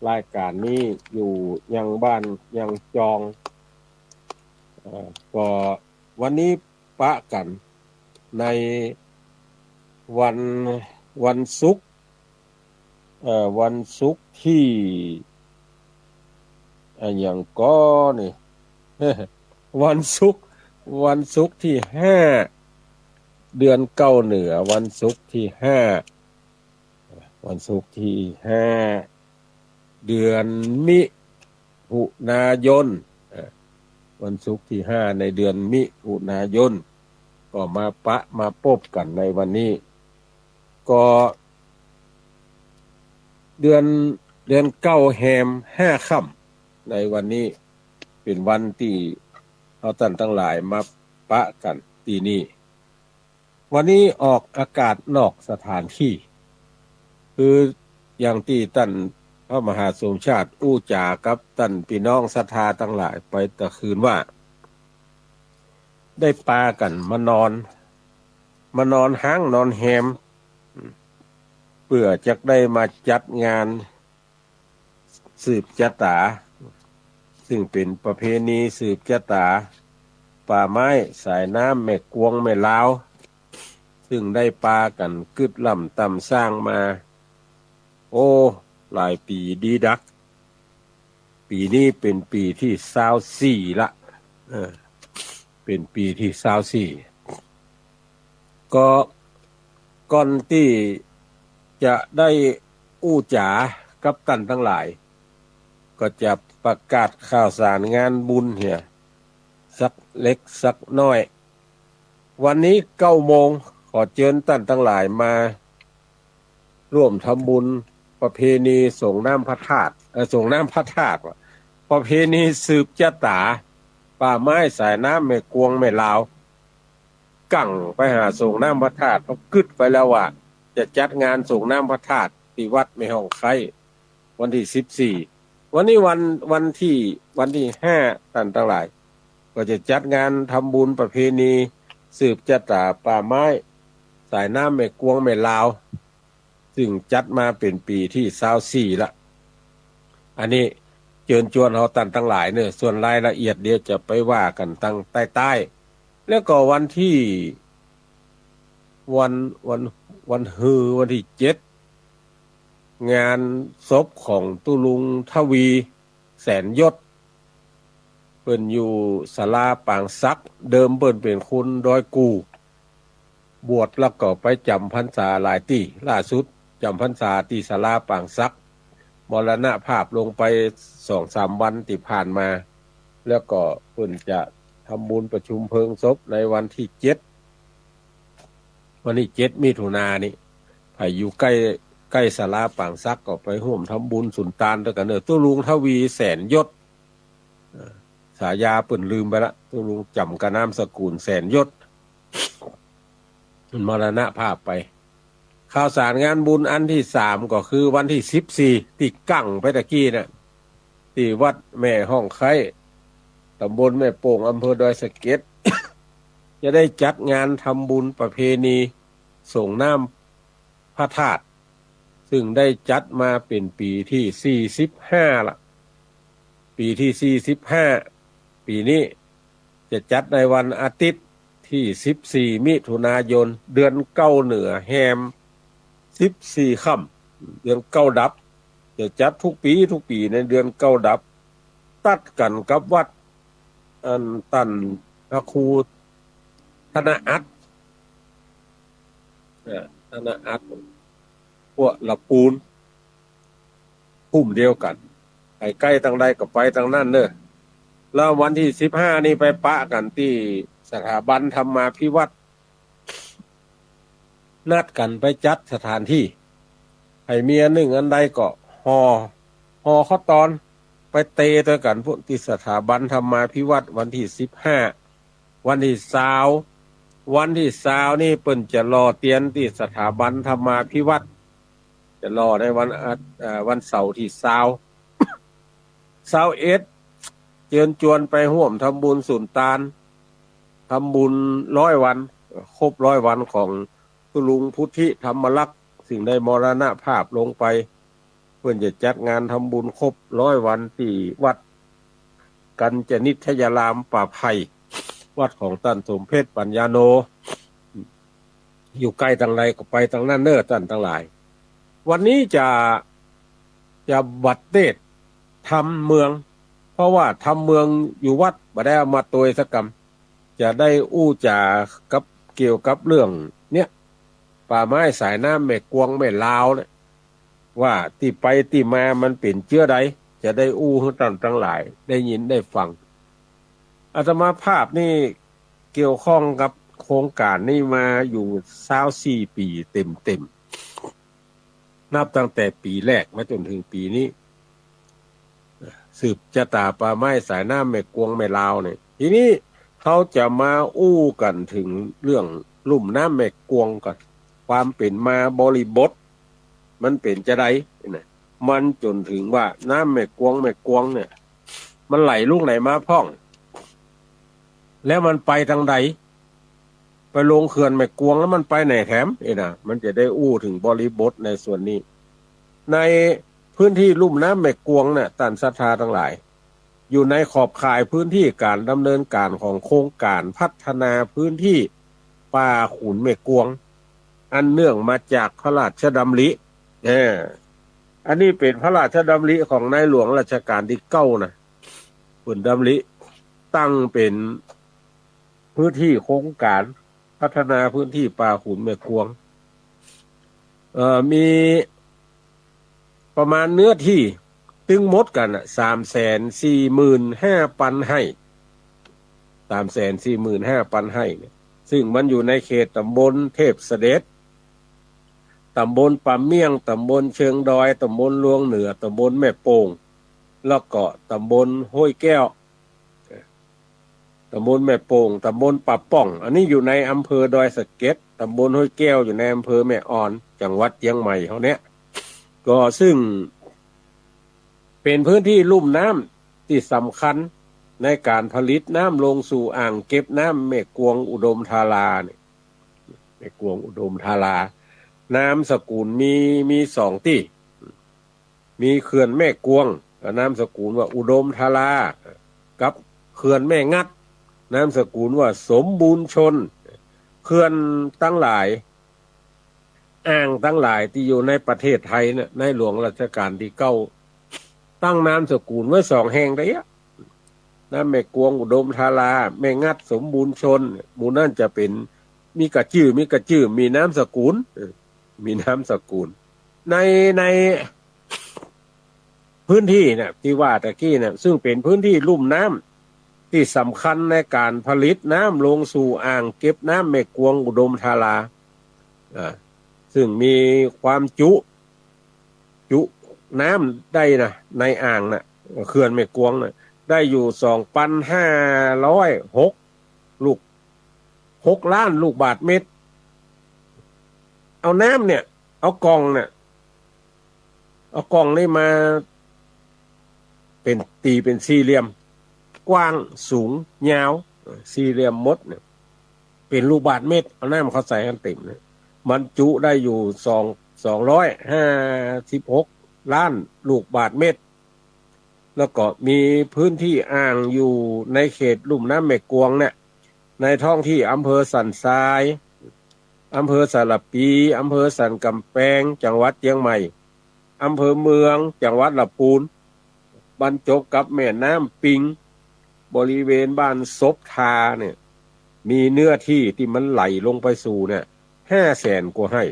ລາຍການນີ້ຢູ່ຍັງບ້ານຍັງຈອງ. ເອີ ກໍວັນນີ້ປະກັນໃນວັນ ວັນສຸກ ເອີ ວັນສຸກທີ ອາ ຫຍັງກໍນີ້ ວັນສຸກ ວັນສຸກທີຫ້າ ເດືອນເກົ້າເໜືອ ວັນສຸກທີຫ້າ ວັນສຸກທີຫ້າ ເດືອນມິຖຸນາຍົນ ເອີ ວັນສຸກທີຫ້າ ໃນເດືອນມິຖຸນາຍົນ ກໍມາປະມາພົບກັນໃນວັນນີ້. ກໍເດືອນ ເດືອນເກົ້າແຮມຫ້າຄ່ຳ ໃນວັນນີ້ເປັນວັນທີ່ເຮົາທ່ານທັງຫຼາຍມາປະກັນທີ່ນີ້. ວັນນີ້ອອກອາກາດນອກສະຖານທີ່ ຄືຢ່າງທີ່ທ່ານພະມະຫາສົມຊາດອູຈາກັບທ່ານພີ່ນ້ອງສັດທາທັງຫຼາຍໄປແຕ່ຄືນວ່າ ໄດ້ປາກັນມານອນ ມານອນຮ້າງນອນແຮມ ເພື່ອຈັກໄດ້ມາຈັດງານ ສືບຊະຕາ ຊຶ່ງເປັນປະເພນີສືບຊະຕາປ່າໄມ້ສາຍນ້ຳແມ່ກວງແມ່ລາວ ຊຶ່ງໄດ້ປາກັນກຶດລ້ຳຕ່ຳສ້າງມາ ໂອ້ ຫຼາຍປີດີດັກ. ປີນີ້ເປັນປີທີຊາວສີ່ລະ ເອີ ເປັນປີທີຊາວສີ່ ກໍກ່ອນທີ່ຈະໄດ້ອູຈາກັບທ່ານທັງຫຼາຍ ກໍຈະປະກາດຂ່າວສານງານບຸນເຮຍສັກເລັກສັກນ້ອຍ. ວັນນີ້ເກົ້າໂມງ ຂໍເຊີນທ່ານທັງຫຼາຍມາ ຮ່ວມທຳບຸນປະເພນີສົງນ້ຳພະທາດ ເອີ ສົງນ້ຳພະທາດ ປະເພນີສືບຊະຕາປ່າໄມ້ສາຍນ້ຳແມ່ກວງແມ່ລາວ ກັງໄປຫາສົງນ້ຳພະທາດ ເພາະຄິດໄປແລ້ວວ່າຈະຈັດງານສົງນ້ຳພະທາດທີ່ວັດແມ່ຫ້ອງໄຄ້ ວັນທີສິບສີ່ ວັນນີ້ວັນ ວັນທີ ວັນທີຫ້າ ທ່ານທັງຫຼາຍ ກໍຈະຈັດງານທຳບຸນປະເພນີສືບຊະຕາປ່າໄມ້ສາຍນ້ຳແມ່ກວງແມ່ລາວ ຊຶ່ງຈັດມາເປັນປີທີຊາວສີ່ລະ. ອັນນີ້ເຊີນຊວນເຮົາທ່ານທັງຫຼາຍເນີ ສ່ວນລາຍລະອຽດດຽວຈະໄປວ່າກັນທາງໃຕ້ໆ. ແລ້ວກໍວັນທີ ວັນ ວັນ ວັນຮື ວັນທີເຈັດ ງານສົບຂອງຕຸລຸງທະວີ ແສນຍົດ ເພິ່ນຢູ່ສາລາປາງສັກ ເດີມເພິ່ນເປັນຄົນດອຍກູ່ ບວດແລ້ວກໍໄປຈຳພັນສາຫຼາຍທີ່ ລ່າສຸດຈຳພັນສາທີ່ສາລາປາງສັກ ມໍລະນະພາບລົງໄປສອງສາມວັນທີ່ຜ່ານມາ ແລ້ວກໍເພິ່ນຈະທຳບຸນປະຊຸມເພີງສົບໃນວັນທີເຈັດ ວັນທີເຈັດ ມິຖຸນານີ້ ໃຜຢູ່ໃກ້ ໃກ້ສາລາປາງສັກກໍໄປຮ່ວມທຳບຸນສຸນຕານດ້ວຍກັນເດີ ຕຸລຸງທະວີ ແສນຍົດ ເອີ ສາຍາເພິ່ນລືມໄປລະ ຕຸລຸງຈຳກະນາມສະກຸນ ແສນຍົດ ເພິ່ນມໍລະນະພາບໄປ. ຂ່າວສານງານບຸນອັນທີສາມ ກໍຄືວັນທີສິບສີ່ ທີ່ກັ້ງໄປຕະກີ້ນະ ທີ່ວັດແມ່ຫ້ອງໄຄ້ ຕຳບົນແມ່ໂປ່ງ ອຳເພີດອຍສະເກັດ ຈະໄດ້ຈັດງານທຳບຸນປະເພນີສົງນ້ຳພະທາດ ຊຶ່ງໄດ້ຈັດມາເປັນປີທີສີ່ສິບຫ້າລະ ປີທີສີ່ສິບຫ້າ ປີນີ້ຈະຈັດໃນວັນອາທິດທີສິບສີ່ ມິຖຸນາຍົນ ເດືອນເກົ້າເໜືອແຮມສິບສີ່ຄ່ຳ ເດືອນເກົ້າດັບ ຈະຈັດທຸກປີ ທຸກປີໃນເດືອນເກົ້າດັບ ຕັດກັນກັບວັດ ອັນ ທ່ານພະຄູທະນະອັດ ເອີ ທະນະອັດ ພວກລະປູນ ຄຸ້ມດຽວກັນ ໃຫ້ໃກ້ທາງໃດກໍໄປທາງນັ້ນເດີ. ແລ້ວວັນທີສິບຫ້ານີ້ໄປປະກັນທີ່ສະຖາບັນທຳມາພິວັດ ນັດກັນໄປຈັດສະຖານທີ່ ໃຜມີອັນໜຶ່ງອັນໃດກໍຫໍ່ ຫໍ່ເຂົ້າຕອນ ໄປເຕະດ້ວຍກັນພຸ້ນທີ່ສະຖາບັນທຳມາພິວັດ ວັນທີສິບຫ້າ ວັນທີຊາວ ວັນທີຊາວນີ້ເພິ່ນຈະຫຼໍ່ຕຽນທີ່ສະຖາບັນທຳມາພິວັດ ຈະຫຼໍ່ໃນວັນອາ ເອີ ວັນເສົາທີຊາວ ຊາວເອັດ ເຊີນຈວນໄປຮ່ວມທຳບຸນສຸນຕານ ທຳບຸນຮ້ອຍວັນ ຄົບຮ້ອຍວັນຂອງຕຸລຸງພຸດທິທຳມະລັກ ຊຶ່ງໄດ້ມໍລະນະພາບລົງໄປ ເພິ່ນຈະຈັດງານທຳບຸນຄົບຮ້ອຍວັນທີ່ວັດກັນຈະນິດທະຍາລາມປ່າໄຜ່ ວັດຂອງທ່ານສົມເພັດ ປັນຍາໂນ ຢູ່ໃກ້ທາງໃດກໍໄປທາງນັ້ນເດີທ່ານທັງຫຼາຍ. ວັນນີ້ຈະ ຈະບັດເດດທຳເມືອງ ເພາະວ່າທຳເມືອງຢູ່ວັດບໍ່ໄດ້ເອົາມາໂຕຍສະກຳ ຈະໄດ້ອູ່ຈາກັບ ກ່ຽວກັບເລື່ອງເນີ້ຍ ປ່າໄມ້ສາຍນ້ຳແມ່ກວງແມ່ລາວເນຍ ວ່າທີ່ໄປທີ່ມາມັນເປັນເຈືອໃດ ຈະໄດ້ອູ່ໃຫ້ທ່ານທັງຫຼາຍໄດ້ຍິນໄດ້ຟັງ. ອາດຕະມາພາບນີ້ກ່ຽວຂ້ອງກັບໂຄງການນີ້ມາຢູ່ຊາວສີ່ປີເຕັມໆ ນັບຕັ້ງແຕ່ປີແລກມາຈົນເຖິງປີນີ້ ສືບຊະຕາປ່າໄມ້ສາຍນ້ຳແມ່ກວງແມ່ລາວນີ້. ທີນີ້ເຮົາຈະມາອູ່ກັນເຖິງເລື່ອງລຸ່ມນ້ຳແມ່ກວງກ່ອນ ຄວາມເປັນມາບໍລິບົດມັນເປັນຈະໃດນະ ມັນຈົນເຖິງວ່ານ້ຳແມ່ກວງແມ່ກວງເນຍ ມັນໄຫຼລົງໄຫຼມາພ້ອງ ແລ້ວມັນໄປທາງໃດ ໄປລົງເຂື່ອນແມ່ກວງແລ້ວມັນໄປໃນແຖມນີ້ນະ ມັນຈະໄດ້ອູ່ເຖິງບໍລິບົດໃນສ່ວນນີ້. ໃນພື້ນທີ່ລຸ່ມນ້ຳແມ່ກວງນະ ທ່ານສັດທາທັງຫຼາຍ ຢູ່ໃນຂອບຂ່າຍພື້ນທີ່ການດຳເນີນການຂອງໂຄງການພັດທະນາພື້ນທີ່ປ່າຂຸນແມ່ກວງ ອັນເນື່ອງມາຈາກພະລາຊະດຳລິ ເອີ ອັນນີ້ເປັນພະລາຊະດຳລິຂອງໃນຫຼວງລັດຊະການທີເກົ້ານະ ເພິ່ນດຳລິຕັ້ງເປັນພື້ນທີ່ໂຄງການພັດທະນາພື້ນທີ່ປ່າຂຸນແມ່ກວງ ເອີ ມີປະມານເນື້ອທີ່ຕຶງໝົດກັນນະ ສາມແສນສີ່ໝື່ນຫ້າພັນໄຮ່ ສາມແສນສີ່ໝື່ນຫ້າພັນໄຮ່ເນຍ ຊຶ່ງມັນຢູ່ໃນເຂດຕຳບົນເທບສະເດັດ, ຕຳບົນປ່າມ້ຽງ, ຕຳບົນເຊີງດອຍ, ຕຳບົນຫຼວງເໜືອ, ຕຳບົນແມ່ໂປ່ງ ແລ້ວກໍຕຳບົນຫ້ວຍແກ້ວ, ຕຳບົນແມ່ໂປ່ງ, ຕຳບົນປ່າປ່ອງ, ອັນນີ້ຢູ່ໃນອຳເພີດອຍສະເກັດ, ຕຳບົນຫ້ວຍແກ້ວຢູ່ໃນອຳເພີແມ່ອອນ, ຈັງຫວັດຈຽງໃໝ່ເຮົາເນຍ. ກໍຊຶ່ງເປັນພື້ນທີ່ລຸ່ມນ້ຳທີ່ສຳຄັນໃນການຜະລິດນ້ຳລົງສູ່ອ່າງເກັບນ້ຳແມ່ກວງອຸດົມທາລານີ້. ແມ່ກວງອຸດົມທາລາ ນາມສະກຸນມີ ມີສອງຕິ ມີເຂື່ອນແມ່ກວງ ນາມສະກຸນວ່າອຸດົມທາລາ ກັບເຂື່ອນແມ່ງັດ ນາມສະກຸນວ່າສົມບູນຊົນ. ເຂື່ອນທັງຫຼາຍ ອ່າງທັງຫຼາຍທີ່ຢູ່ໃນປະເທດໄທນະ ໃນຫຼວງລັດຊະການທີເກົ້າ ຕັ້ງນາມສະກຸນໄວ້ສອງແຫ່ງໄດ໋ອະ ນາມແມ່ກວງອຸດົມທາລາ ແມ່ງັດສົມບູນຊົນ. ໝູ່ນັ້ນຈະເປັນ ມີກະຈື່ ມີກະຈື່ ມີນາມສະກຸນ ເອີ ມີນາມສະກຸນ ໃນ ໃນພື້ນທີ່ນະ ທີ່ວ່າຕະກີ້ນະ ຊຶ່ງເປັນພື້ນທີ່ລຸ່ມນ້ຳທີ່ສຳຄັນໃນການຜະລິດນ້ຳລົງສູ່ອ່າງເກັບນ້ຳແມ່ກວງອຸດົມທາລາ ອາ ຊຶ່ງມີຄວາມຈຸ ຈຸນ້ຳໄດ້ນະ ໃນອ່າງນະ ເຂື່ອນແມ່ກວງນະ ໄດ້ຢູ່ສອງພັນຫ້າຮ້ອຍຫົກລູກ ຫົກລ້ານລູກບາດເມັດ. ເອົານ້ຳເນຍ ເອົາກ່ອງເນຍ ເອົາກ່ອງນີ້ມາເປັນ ຕີເປັນສີ່ຫຼ່ຽມ ກວ້າງ ສູງ ຍາວ ສີ່ຫຼ່ຽມໝົດເນຍ ເປັນລູກບາດເມັດ ເອົານ້ຳເຂົ້າໃສ່ຫັ້ນເຕັມເນຍ ມັນຈຸໄດ້ຢູ່ສອງ ສອງຮ້ອຍຫ້າສິບຫົກລ້ານລູກບາດເມັດ. ແລ້ວກໍມີພື້ນທີ່ອ່າງຢູ່ໃນເຂດລຸ່ມນ້ຳແມ່ກວງເນຍ ໃນທ້ອງທີ່ອຳເພີສັນຊາຍ, ອຳເພີສາລະປີ, ອຳເພີສັນກຳແພງ, ຈັງຫວັດຈຽງໃໝ່, ອຳເພີເມືອງ, ຈັງຫວັດລະພູນ, ບັນຈົບກັບແມ່ນ້ຳປິງ, ບໍລິເວນບ້ານສົບທາເນຍ ມີເນື້ອທີ່ທີ່ມັນໄຫຼລົງໄປສູ່ເນຍ ຫ້າແສນກວ່າໄຮ່.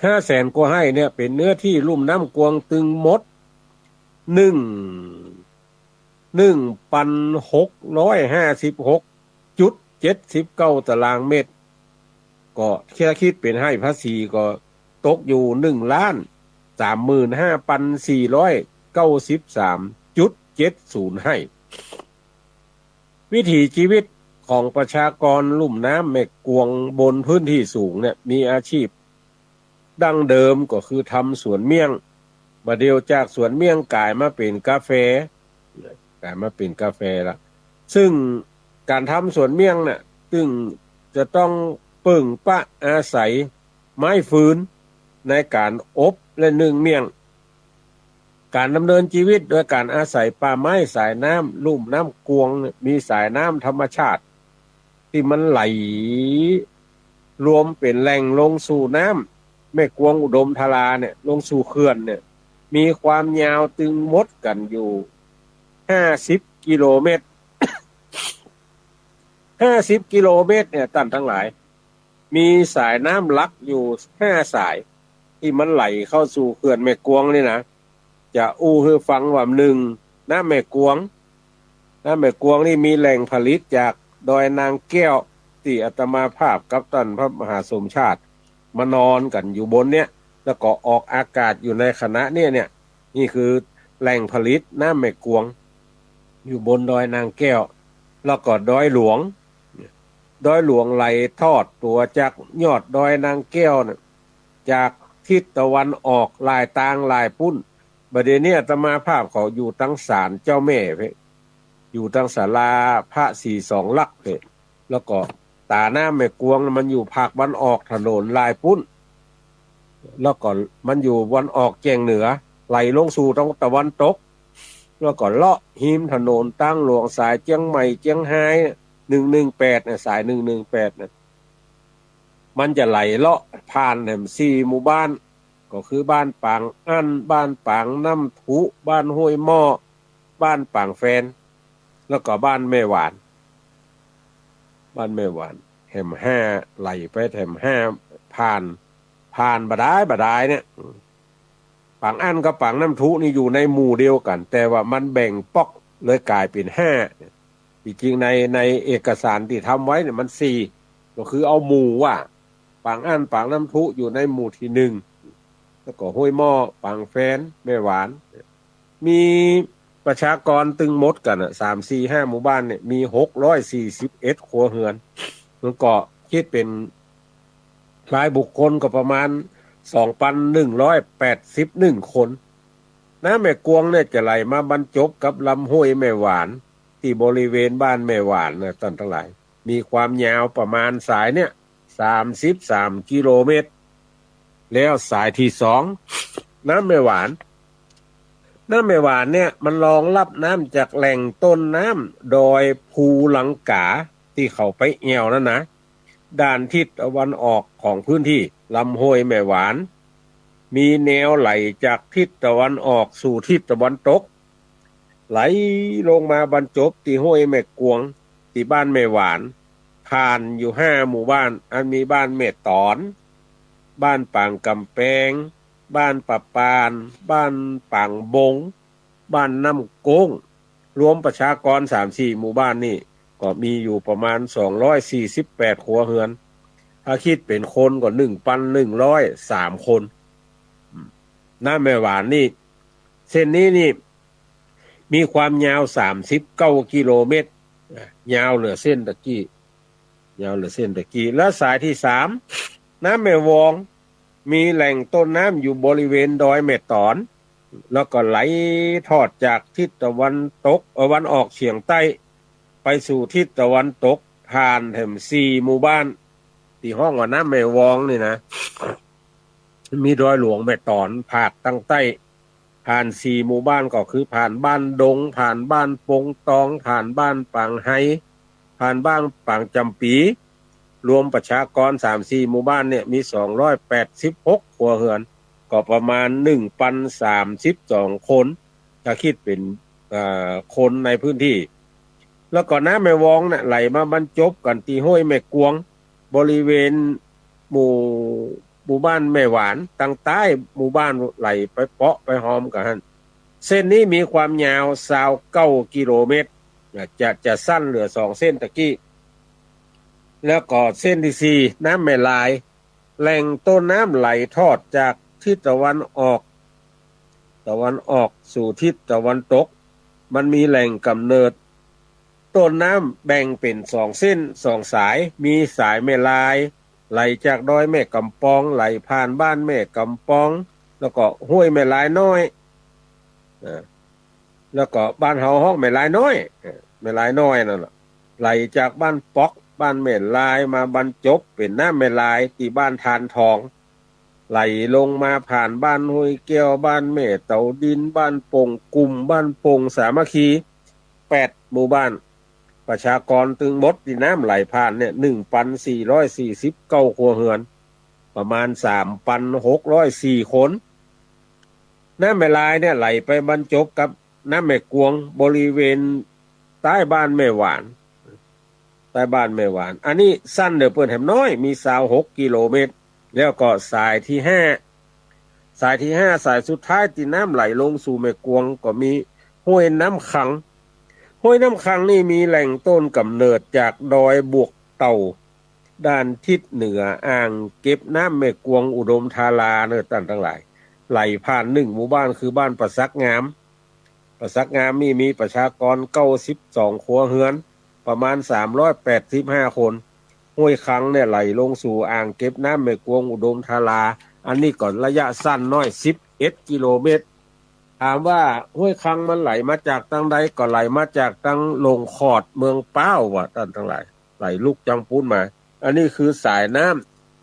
ຫ້າແສນກວ່າໄຮ່ເນຍ ເປັນເນື້ອທີ່ລຸ່ມນ້ຳກວາງຕຶງໝົດ ໜຶ່ງ ໜຶ່ງພັນຫົກຮ້ອຍຫ້າສິບຫົກຈຸດເຈັດສິບເກົ້າຕາລາງເມັດ ກໍຖ້າຄິດເປັນໄຮ່ພາສີກໍຕົກຢູ່ ໜຶ່ງລ້ານສາມໝື່ນຫ້າພັນສີ່ຮ້ອຍເກົ້າສິບສາມຈຸດເຈັດສູນໄຮ່. ວິຖີຊີວິດຂອງປະຊາກອນລຸ່ມນ້ຳແມ່ກວງບົນພື້ນທີ່ສູງເນຍ ມີອາຊີບດັ້ງເດີມກໍຄືທຳສວນມ້ຽງ, ບາດດຽວຈາກສວນມ້ຽງກາຍມາເປັນກາແຟ, ກາຍມາເປັນກາແຟລະ. ຊຶ່ງການທຳສວນມ້ຽງນະ ຈຶ່ງຈະຕ້ອງເພິ່ງປະອາໄສ ໄມ້ຟືນ ໃນການອົບ ແລະ ໜຶ້ງມ້ຽງ. ການດຳເນີນຊີວິດໂດຍການອາໄສປ່າໄມ້, ສາຍນ້ຳ, ລຸ່ມນ້ຳກວາງ, ມີສາຍນ້ຳທຳມະຊາດທີ່ມັນໄຫຼລວມເປັນແຫຼ່ງລົງສູ່ນ້ຳແມ່ກວາງອຸດົມທາລາເນຍ, ລົງສູ່ເຂື່ອນເນຍ, ມີຄວາມຍາວຕຶງໝົດກັນຢູ່ຫ້າສິບກິໂລແມັດ. ຫ້າສິບກິໂລແມັດເນຍ ທ່ານທັງຫຼາຍ. ມີສາຍນ້ຳຫຼັກຢູ່ຫ້າສາຍ ທີ່ມັນໄຫຼເຂົ້າສູ່ເຂື່ອນແມ່ກວາງນີ້ນະ. ຈະອູ່ໃຫ້ຟັງວ່າ ໜຶ່ງ ນ້ຳແມ່ກວາງ. ນ້ຳແມ່ກວາງນີ້ມີແຫຼ່ງຜະລິດຈາກດອຍນາງແກ້ວ ທີ່ອາດຕະມາພາບກັບທ່ານພະມະຫາສົມຊາດມານອນກັນຢູ່ບົນເນຍ ແລ້ວກໍອອກອາກາດຢູ່ໃນຂະນະນີ້ເນຍ. ນີ້ຄືແຫຼ່ງຜະລິດນ້ຳແມ່ກວາງ ຢູ່ບົນດອຍນາງແກ້ວ ແລ້ວກໍດອຍຫຼວງ. ດອຍຫຼວງໄຫຼທອດຕົວຈາກຍອດດອຍນາງແກ້ວນະ ຈາກທິດຕາເວັນອອກຫຼາຍຕ່າງຫຼາຍປຸ້ນ. ບັດດຽວນີ້ອາດຕະມາພາບເຂົາຢູ່ທາງສານເຈົ້າແມ່ເພະ ຢູ່ທາງສາລາພະສີສອງຫຼັກເພະ ແລ້ວກໍຕານ້ຳແມ່ກວາງມັນຢູ່ພາກວັນອອກຖະໜົນຫຼາຍປຸ້ນ ແລ້ວກໍມັນຢູ່ວັນອອກແຈ້ງເໜືອ ໄຫຼລົງສູ່ທາງຕາເວັນຕົກ ແລ້ວກໍເລາະຮິມຖະໜົນທາງຫຼວງສາຍຈຽງໃໝ່-ຈຽງຮາຍ ໜຶ່ງໜຶ່ງແປດນະ ສາຍໜຶ່ງໜຶ່ງແປດນະ. ມັນຈະໄຫຼເລາະຜ່ານແຫຼມສີ່ໝູ່ບ້ານ ກໍຄືບ້ານປາງອັ້ນ, ບ້ານປາງນ້ຳທຸ, ບ້ານຫ້ວຍໝໍ້, ບ້ານປາງແຟນ ແລ້ວກໍບ້ານແມ່ຫວານ. ບ້ານແມ່ຫວານ ແຖມຫ້າ ໄຫຼໄປແຖມຫ້າ ຜ່ານ ຜ່ານບາດາຍບາດາຍເນຍ. ປາງອັ້ນກັບປາງນ້ຳທຸນີ້ຢູ່ໃນໝູ່ດຽວກັນ ແຕ່ວ່າມັນແບ່ງປອກເລີຍກາຍເປັນຫ້າ. ທີ່ຈິງໃນ ໃນເອກະສານທີ່ທຳໄວ້ນີ້ມັນສີ່ ກໍຄືເອົາໝູ່ວ່າ ປາງອັ້ນ ປາງນ້ຳທຸຢູ່ໃນໝູ່ທີໜຶ່ງ ແລ້ວກໍຫ້ວຍໝໍ້, ປາງແຟນ, ແມ່ຫວານ ມີປະຊາກອນຕຶງໝົດກັນນະ ສາມ ສີ່ ຫ້າ ໝູ່ບ້ານນີ້ມີຫົກຮ້ອຍສີ່ສິບເອັດຄົວເຮືອນ ມັນກໍຄິດເປັນລາຍບຸກຄົນກໍປະມານສອງພັນໜຶ່ງຮ້ອຍແປດສິບໜຶ່ງຄົນ. ນ້ຳແມ່ກວງນີ້ຈະໄຫຼມາບັນຈົບກັບລຳຫ້ວຍແມ່ຫວານ ທີ່ບໍລິເວນບ້ານແມ່ຫວານນະ ທ່ານທັງຫຼາຍ. ມີຄວາມຍາວປະມານສາຍເນີ້ຍສາມສິບສາມກິໂລແມັດ. ແລ້ວສາຍທີສອງ ນ້ຳແມ່ຫວານ. ນ້ຳແມ່ຫວານເນີ້ຍມັນລອງຮັບນ້ຳຈາກແຫຼ່ງຕົ້ນນ້ຳດອຍພູລັງກາ ທີ່ເຂົາໄປແອວນັ້ນນະ. ດ້ານທິດຕາເວັນອອກຂອງພື້ນທີ່ລຳຫ້ວຍແມ່ຫວານ ມີແນວໄຫຼຈາກທິດຕາເວັນອອກສູ່ທິດຕາເວັນຕົກ ໄຫຼລົງມາບັນຈົບທີ່ຫ້ວຍແມ່ກວາງ ທີ່ບ້ານແມ່ຫວານ ຜ່ານຢູ່ຫ້າໝູ່ບ້ານ ອັນມີບ້ານແມ່ຕອນ, ບ້ານປາງກຳແປງ, ບ້ານປະປານ, ບ້ານປາງບົງ, ບ້ານນ້ຳໂກ້ງ. ລວມປະຊາກອນສາມສີ່ໝູ່ບ້ານນີ້ ກໍມີຢູ່ປະມານສອງຮ້ອຍສີ່ສິບແປດຄົວເຮືອນ, ຖ້າຄິດເປັນຄົນກໍໜຶ່ງພັນໜຶ່ງຮ້ອຍສາມຄົນ. ອືມ ນ້ຳແມ່ຫວານນີ້ ເສັ້ນນີ້ນີ້ມີຄວາມຍາວສາມສິບເກົ້າກິໂລແມັດ, ຍາວເຫຼືອເສັ້ນຕະກີ້. ຍາວເຫຼືອເສັ້ນຕະກີ້. ແລ້ວສາຍທີສາມ ນ້ຳແມ່ວອງ ມີແຫຼ່ງຕົ້ນນ້ຳຢູ່ບໍລິເວນດອຍແມ່ຕອນ ແລ້ວກໍໄຫຼທອດຈາກທິດຕາເວັນຕົກ ເອີ ວັນອອກສຽງໃຕ້ ໄປສູ່ທິດຕາເວັນຕົກ ຜ່ານແຖມສີ່ໝູ່ບ້ານ ທີ່ຮ້ອງວ່ານ້ຳແມ່ວອງນີ້ນະ. ມີດອຍຫຼວງແມ່ຕອນ ພາກທາງໃຕ້ ຜ່ານສີ່ໝູ່ບ້ານ ກໍຄືຜ່ານບ້ານດົງ, ຜ່ານບ້ານປົງຕອງ, ຜ່ານບ້ານປາງໄຮ, ຜ່ານບ້ານປາງຈຳປີ. ລວມປະຊາກອນສາມສີ່ໝູ່ບ້ານເນີ້ຍ ມີສອງຮ້ອຍແປດສິບຫົກຄົວເຮືອນ, ກໍປະມານໜຶ່ງພັນສາມສິບສອງຄົນ ຖ້າຄິດເປັນ ເອີ ຄົນໃນພື້ນທີ່. ແລ້ວກໍນ້ຳແມ່ວອງນະ ໄຫຼມາບັນຈົບກັນທີ່ຫ້ວຍແມ່ກວາງ ບໍລິເວນໝູ່ ໝູ່ບ້ານແມ່ຫວານ ທາງໃຕ້ໝູ່ບ້ານ ໄຫຼໄປເປາະໄປຫອມກັນຫັ້ນ. ເສັ້ນນີ້ມີຄວາມຍາວຊາວເກົ້າກິໂລແມັດ ຈະ ຈະສັ້ນເຫຼືອສອງເສັ້ນຕະກີ້. ແລ້ວກໍເສັ້ນທີສີ່ ນ້ຳແມ່ລາຍ ແຫຼ່ງຕົ້ນນ້ຳໄຫຼທອດຈາກທິດຕາເວັນອອກ ຕາເວັນອອກສູ່ທິດຕາເວັນຕົກ. ມັນມີແຫຼ່ງກຳເນີດ ຕົ້ນນ້ຳແບ່ງເປັນສອງເສັ້ນສອງສາຍ, ມີສາຍແມ່ລາຍ ໄຫຼຈາກດອຍແມ່ກຳປອງ ໄຫຼຜ່ານບ້ານແມ່ກຳປອງ ແລ້ວກໍຫ້ວຍແມ່ລາຍນ້ອຍ ເອີ ແລ້ວກໍບ້ານເຮົາຮ້ອງແມ່ລາຍນ້ອຍ ເອີ ແມ່ລາຍນ້ອຍນັ້ນລະ ໄຫຼຈາກບ້ານປອກ ບ້ານແມ່ລາຍ ມາບັນຈົບເປັນນ້ຳແມ່ລາຍທີ່ບ້ານທ່ານທອງ. ໄຫຼລົງມາຜ່ານບ້ານຫ້ວຍແກ້ວ, ບ້ານແມ່ເຕົາດິນ, ບ້ານໂປ່ງກຸ້ມ, ບ້ານໂປ່ງສາມັກຄີ ແປດໝູ່ບ້ານ. ປະຊາກອນທັງໝົດທີ່ນ້ຳໄຫຼຜ່ານເນ່ຍ ໜຶ່ງພັນສີ່ຮ້ອຍສີ່ສິບເກົ້າຄົວເຮືອນ, ປະມານສາມພັນຫົກຮ້ອຍສີ່ຄົນ. ນ້ຳແມ່ລາຍເນ່ຍໄຫຼໄປບັນຈົບກັບນ້ຳແມ່ກວງ ບໍລິເວນໃຕ້ບ້ານແມ່ຫວານ, ໃຕ້ບ້ານແມ່ຫວານ. ອັນນີ້ສັ້ນເດີ ເພິ່ນແຮມນ້ອຍ ມີຊາວຫົກກິໂລເມດ. ແລ້ວກໍສາຍທີຫ້າ ສາຍທີຫ້າ ສາຍສຸດທ້າຍທີ່ນ້ຳໄຫຼລົງສູ່ແມ່ກວງ ກໍມີຫ້ວຍນ້ຳຂັງ. ຫ້ວຍນ້ຳຂັງນີ້ມີແຫຼ່ງຕົ້ນກຳເນີດຈາກດອຍບວກເຕົາ ດ້ານທິດເໜືອອ່າງເກັບນ້ຳແມ່ກວງອຸດົມທາລາເນີ ທ່ານທັງຫຼາຍ. ໄຫຼຜ່ານໜຶ່ງໝູ່ບ້ານ ຄືບ້ານປາສັກງາມ. ປາສັກງາມນີ້ມີປະຊາກອນເກົ້າສິບສອງຄົວເຮືອນ, ປະມານສາມຮ້ອຍແປດສິບຫ້າຄົນ. ຫ້ວຍຂັງເນ່ຍໄຫຼລົງສູ່ອ່າງເກັບນ້ຳແມ່ກວງອຸດົມທາລາ. ອັນນີ້ກໍໄລຍະສັ້ນນ້ອຍ ສິບເອັດກິໂລເມດ. ຖາມວ່າຫ້ວຍຂັງມັນໄຫຼມາຈາກທາງໃດ? ກໍໄຫຼມາຈາກທາງລົງຂອດເມືອງພ້າວວ່າ ທ່ານທັງຫຼາຍ. ໄຫຼລຸກຈາກພຸ້ນມາ. ອັນນີ້ຄືສາຍນ້ຳ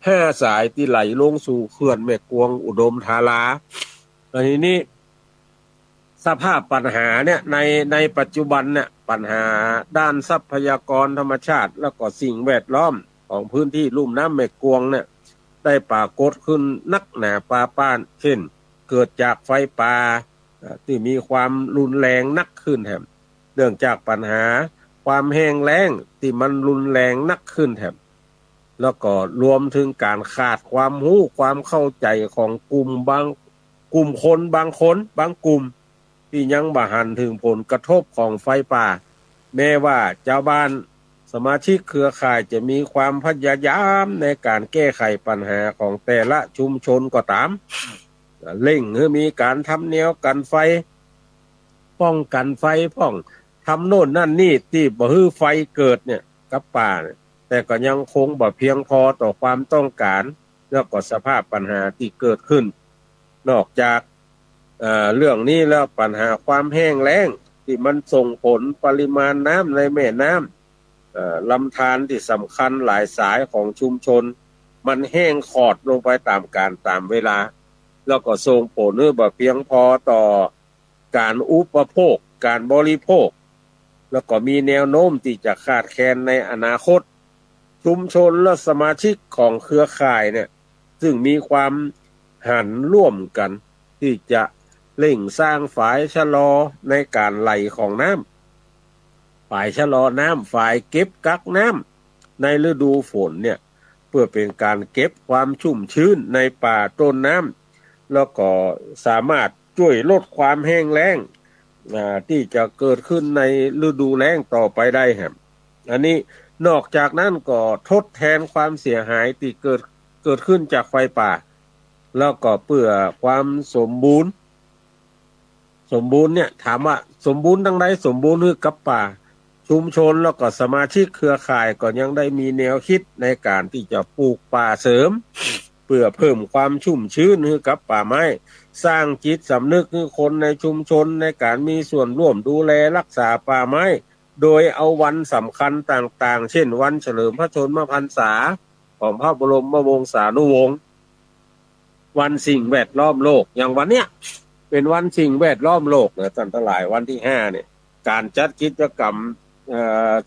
ຫ້າສາຍທີ່ໄຫຼລົງສູ່ເຂື່ອນແມ່ກວງອຸດົມທາລາ. ແລ້ວທີນີ້ສະພາບບັນຫາເນ່ຍ ໃນ ໃນປັດຈຸບັນເນ່ຍ ບັນຫາດ້ານຊັບພະຍາກອນທຳມະຊາດ ແລ້ວກໍສິ່ງແວດລ້ອມຂອງພື້ນທີ່ລຸ່ມນ້ຳແມ່ກວງເນ່ຍ ໄດ້ປາກົດຂຶ້ນໜັກໜາປາປານ ເຊັ່ນ ເກີດຈາກໄຟປ່າ ເອີ່ ທີ່ມີຄວາມຮຸນແຮງໜັກຂຶ້ນແຖມ ເນື່ອງຈາກບັນຫາຄວາມແຫ້ງແລ້ງທີ່ມັນຮຸນແຮງໜັກຂຶ້ນແຖມ ແລ້ວກໍລວມເຖິງການຂາດຄວາມຮູ້ຄວາມເຂົ້າໃຈຂອງກຸ່ມບາງ ກຸ່ມຄົນບາງຄົນ ບາງກຸ່ມທີ່ຍັງບໍ່ຫັນເຖິງຜົນກະທົບຂອງໄຟປ່າ. ແມ້ວ່າຊາວບ້ານ ສະມາຊິກເຄືອຂ່າຍຈະມີຄວາມພະຍາຍາມໃນການແກ້ໄຂບັນຫາຂອງແຕ່ລະຊຸມຊົນກໍຕາມ, ເລັ່ງໃຫ້ມີການທຳແນວກັນໄຟ, ປ້ອງກັນໄຟພ້ອມ ທຳໂນ່ນນັ້ນນີ້ທີ່ບໍ່ໃຫ້ໄຟເກີດເນ່ຍ ກັບປ່າເນ່ຍ, ແຕ່ກໍຍັງຄົງບໍ່ພຽງພໍຕໍ່ຄວາມຕ້ອງການ ແລ້ວກໍສະພາບບັນຫາທີ່ເກີດຂຶ້ນ. ນອກຈາກ ເອີ່ ເລື່ອງນີ້ແລ້ວ ບັນຫາຄວາມແຫ້ງແລ້ງທີ່ມັນສົ່ງຜົນປະລິມານນ້ຳໃນແມ່ນ້ຳ ເອີ່ ລຳທານທີ່ສຳຄັນຫຼາຍສາຍຂອງຊຸມຊົນ ມັນແຫ້ງຂອດລົງໄປຕາມການຕາມເວລາ ແລ້ວກໍສົ່ງຜົນໃຫ້ບໍ່ພຽງພໍຕໍ່ການອຸປະໂພກ ການບໍລິໂພກ ແລ້ວກໍມີແນວໂນ້ມທີ່ຈະຂາດແຄນໃນອະນາຄົດ. ຊຸມຊົນ ແລະ ສະມາຊິກຂອງເຄືອຂ່າຍເນ່ຍ ຊຶ່ງມີຄວາມຫັນຮ່ວມກັນທີ່ຈະເລັ່ງສ້າງຝາຍຊະລໍໃນການໄຫຼຂອງນ້ຳ, ຝາຍຊະລໍນ້ຳ, ຝາຍເກັບກັກນ້ຳໃນລະດູຝົນເນ່ຍ ເພື່ອເປັນການເກັບຄວາມຊຸ່ມຊື່ນໃນປ່າຕົ້ນນ້ຳ ແລ້ວກໍສາມາດຊ່ວຍລົດຄວາມແຫ້ງແລ້ງ ອ່າ ທີ່ຈະເກີດຂຶ້ນໃນລະດູແລ້ງຕໍ່ໄປໄດ້ແຮມ. ອັນນີ້ນອກຈາກນັ້ນກໍທົດແທນຄວາມເສຍຫາຍທີ່ເກີດ ເກີດຂຶ້ນຈາກໄຟປ່າ ແລ້ວກໍເພື່ອຄວາມສົມບູນ ສົມບູນເນ່ຍ ຖາມວ່າສົມບູນທາງໃດ? ສົມບູນຄືກັບປ່າ. ຊຸມຊົນ ແລ້ວກໍສະມາຊິກເຄືອຂ່າຍກໍຍັງໄດ້ມີແນວຄິດໃນການທີ່ຈະປູກປ່າເສີມ ເພື່ອເພີ່ມຄວາມຊຸ່ມຊື່ນໃຫ້ກັບປ່າໄມ້, ສ້າງຈິດສຳນຶກໃຫ້ຄົນໃນຊຸມຊົນໃນການມີສ່ວນຮ່ວມດູແລຮັກສາປ່າໄມ້ ໂດຍເອົາວັນສຳຄັນຕ່າງໆ ເຊັ່ນ ວັນສະເຫຼີມພະຊົນມະພັນສາຂອງພະບໍລົມມະວົງສານຸວົງ, ວັນສິ່ງແວດລ້ອມໂລກ. ຢ່າງວັນເນີ້ຍເປັນວັນສິ່ງແວດລ້ອມໂລກນະທ່ານທັງຫຼາຍ, ວັນທີຫ້ານີ້ ການຈັດກິດຈະກຳ ເອີ່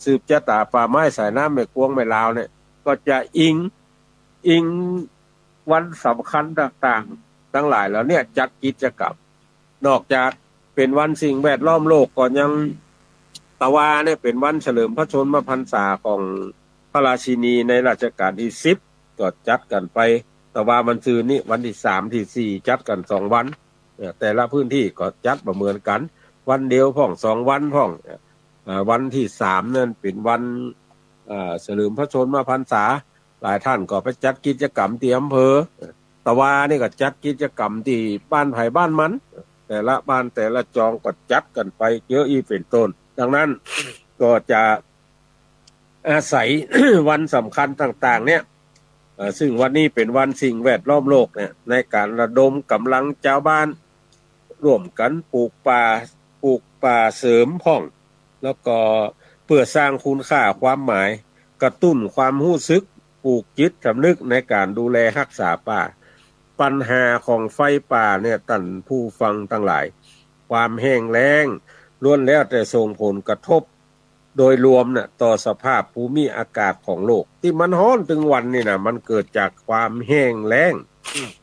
ສືບຊະຕາປ່າໄມ້ສາຍນ້ຳແມ່ກວງແມ່ລາວນີ້ ກໍຈະອີງ ອີງວັນສຳຄັນຕ່າງໆ ທັງຫຼາຍແລ້ວເນ່ຍ ຈັດກິດຈະກຳ. ນອກຈາກເປັນວັນສິ່ງແວດລ້ອມໂລກ ກໍຍັງ ຕະວານີ້ເປັນວັນສະເຫຼີມພະຊົນມະພັນສາຂອງພະລາຊິນີໃນລາຊະການທີສິບ ກໍຈັດກັນໄປ. ຕະວາວັນຊືນນີ້ ວັນທີສາມ ທີສີ່ ຈັດກັນສອງວັນ. ເອີ່ ແຕ່ລະພື້ນທີ່ກໍຈັດບໍ່ເໝືອນກັນ, ວັນດຽວພ້ອມ ສອງວັນພ້ອມ. ເອີ່ ວັນທີສາມນັ້ນເປັນວັນ ເອີ່ ສະເຫຼີມພະຊົນມະພັນສາ, ຫຼາຍທ່ານກໍໄປຈັດກິດຈະກຳທີ່ອຳເພີ. ຕະວານີ້ກໍຈັດກິດຈະກຳທີ່ບ້ານໃຜບ້ານມັນ, ແຕ່ລະບ້ານແຕ່ລະຈອງກໍຈັດກັນໄປເຈີອີກເປັນຕົ້ນ. ດັ່ງນັ້ນກໍຈະ ອາໄສ ວັນສຳຄັນຕ່າງໆເນີ້ຍ ເອີ່ ຊຶ່ງວັນນີ້ເປັນວັນສິ່ງແວດລ້ອມໂລກເນີ້ຍ ໃນການລະດົມກຳລັງຊາວບ້ານ ຮ່ວມກັນປູກປ່າ ປູກປ່າເສີມພ້ອມ ແລ້ວກໍເພື່ອສ້າງຄຸນຄ່າຄວາມໝາຍ ກະຕຸ້ນຄວາມຮູ້ສຶກ ປູກຈິດສຳນຶກໃນການດູແລຮັກສາປ່າ. ປັນຫາຂອງໄຟປ່າເນ່ຍ ທ່ານຜູ້ຟັງທັງຫຼາຍ, ຄວາມແຫ້ງແລ້ງລ້ວນແລ້ວແຕ່ສົ່ງຜົນກະທົບໂດຍລວມນະ ຕໍ່ສະພາບພູມິອາກາດຂອງໂລກ ທີ່ມັນຮ້ອນຕຶງວັນນີ້ນະ ມັນເກີດຈາກຄວາມແຫ້ງແລ້ງ.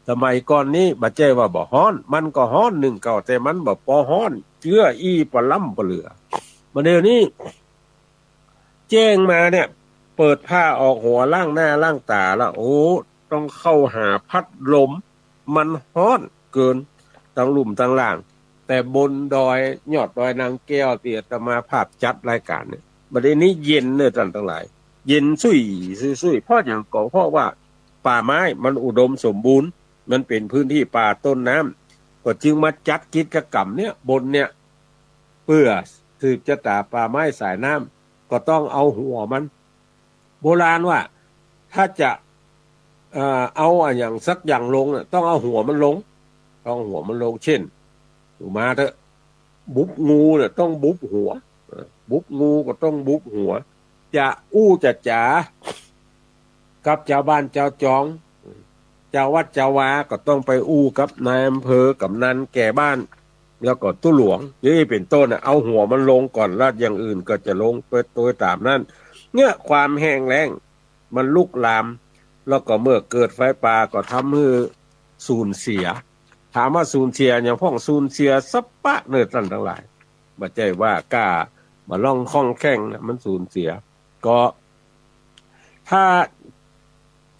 ສະໄໝກ່ອນນີ້ບໍ່ໃຈວ່າບໍ່ຮ້ອນ, ມັນກໍຮ້ອນໜຶ່ງເກົ່າ, ແຕ່ມັນບໍ່ພໍຮ້ອນເຈືອອີ່ປະລ້ຳປະເຫຼືອ. ບັດດຽວນີ້ ແຈ້ງມາເນ່ຍ ເປີດຜ້າອອກຫົວ ລ້າງໜ້າລ້າງຕາລະ ໂອ້ ຕ້ອງເຂົ້າຫາພັດລົມ, ມັນຮ້ອນເກີນ ທັງລຸ່ມທັງລ່າງ. ແຕ່ບົນດອຍ ຍອດດອຍນາງແກ້ວ ທີ່ອາດຕະມາພາບຈັດລາຍການເນ່ຍ ບັດດຽວນີ້ເຢັນເດີ້ທ່ານທັງຫຼາຍ, ເຢັນຊຸຍຊຸຍໆ. ເພາະຫຍັງ? ກໍເພາະວ່າປ່າໄມ້ມັນອຸດົມສົມບູນ, ມັນເປັນພື້ນທີ່ປ່າຕົ້ນນ້ຳ, ກໍຈຶ່ງມາຈັດກິດຈະກຳເນ່ຍ ບົນເນ່ຍ ເພື່ອສືບຊະຕາປ່າໄມ້ສາຍນ້ຳ ກໍຕ້ອງເອົາຫົວມັນ. ໂບລານວ່າ ຖ້າຈະ ເອີ ເອົາອັນຫຍັງສັກຢ່າງລົງນະ ຕ້ອງເອົາຫົວມັນລົງ, ຕ້ອງເອົາຫົວມັນລົງ. ເຊັ່ນ ມາເຖາະ ບຸບງູນະ ຕ້ອງບຸບຫົວ, ເອີ ບຸບງູກໍຕ້ອງບຸບຫົວ. ຈະອູ້ຈະຈາ ກັບເຈົ້າບ້ານເຈົ້າຈອງ ເຈົ້າວັດເຈົ້າວາ ກໍຕ້ອງໄປອູ້ກັບນາຍອຳເພີ ກຳນັນ ແກ່ບ້ານ ແລ້ວກໍຕູ້ຫຼວງ ນີ້ເປັນຕົ້ນນະ. ເອົາຫົວມັນລົງກ່ອນ ແລ້ວຢ່າງອື່ນກໍຈະລົງໄປໂດຍຕາມນັ້ນ. ເມື່ອຄວາມແຫ້ງແລ້ງມັນລຸກລາມ ແລ້ວກໍເມື່ອເກີດໄຟປ່າ ກໍທຳໃຫ້ສູນເສຍ. ຖາມວ່າສູນເສຍຫຍັງ? ພວກສູນເສຍສະປະເນີທ່ານທັງຫຼາຍ, ບໍ່ໃຈວ່າກ້າ ບໍ່ລ່ອງຂ້ອງແຂ້ງນະ ມັນສູນເສຍ. ກໍຖ້າ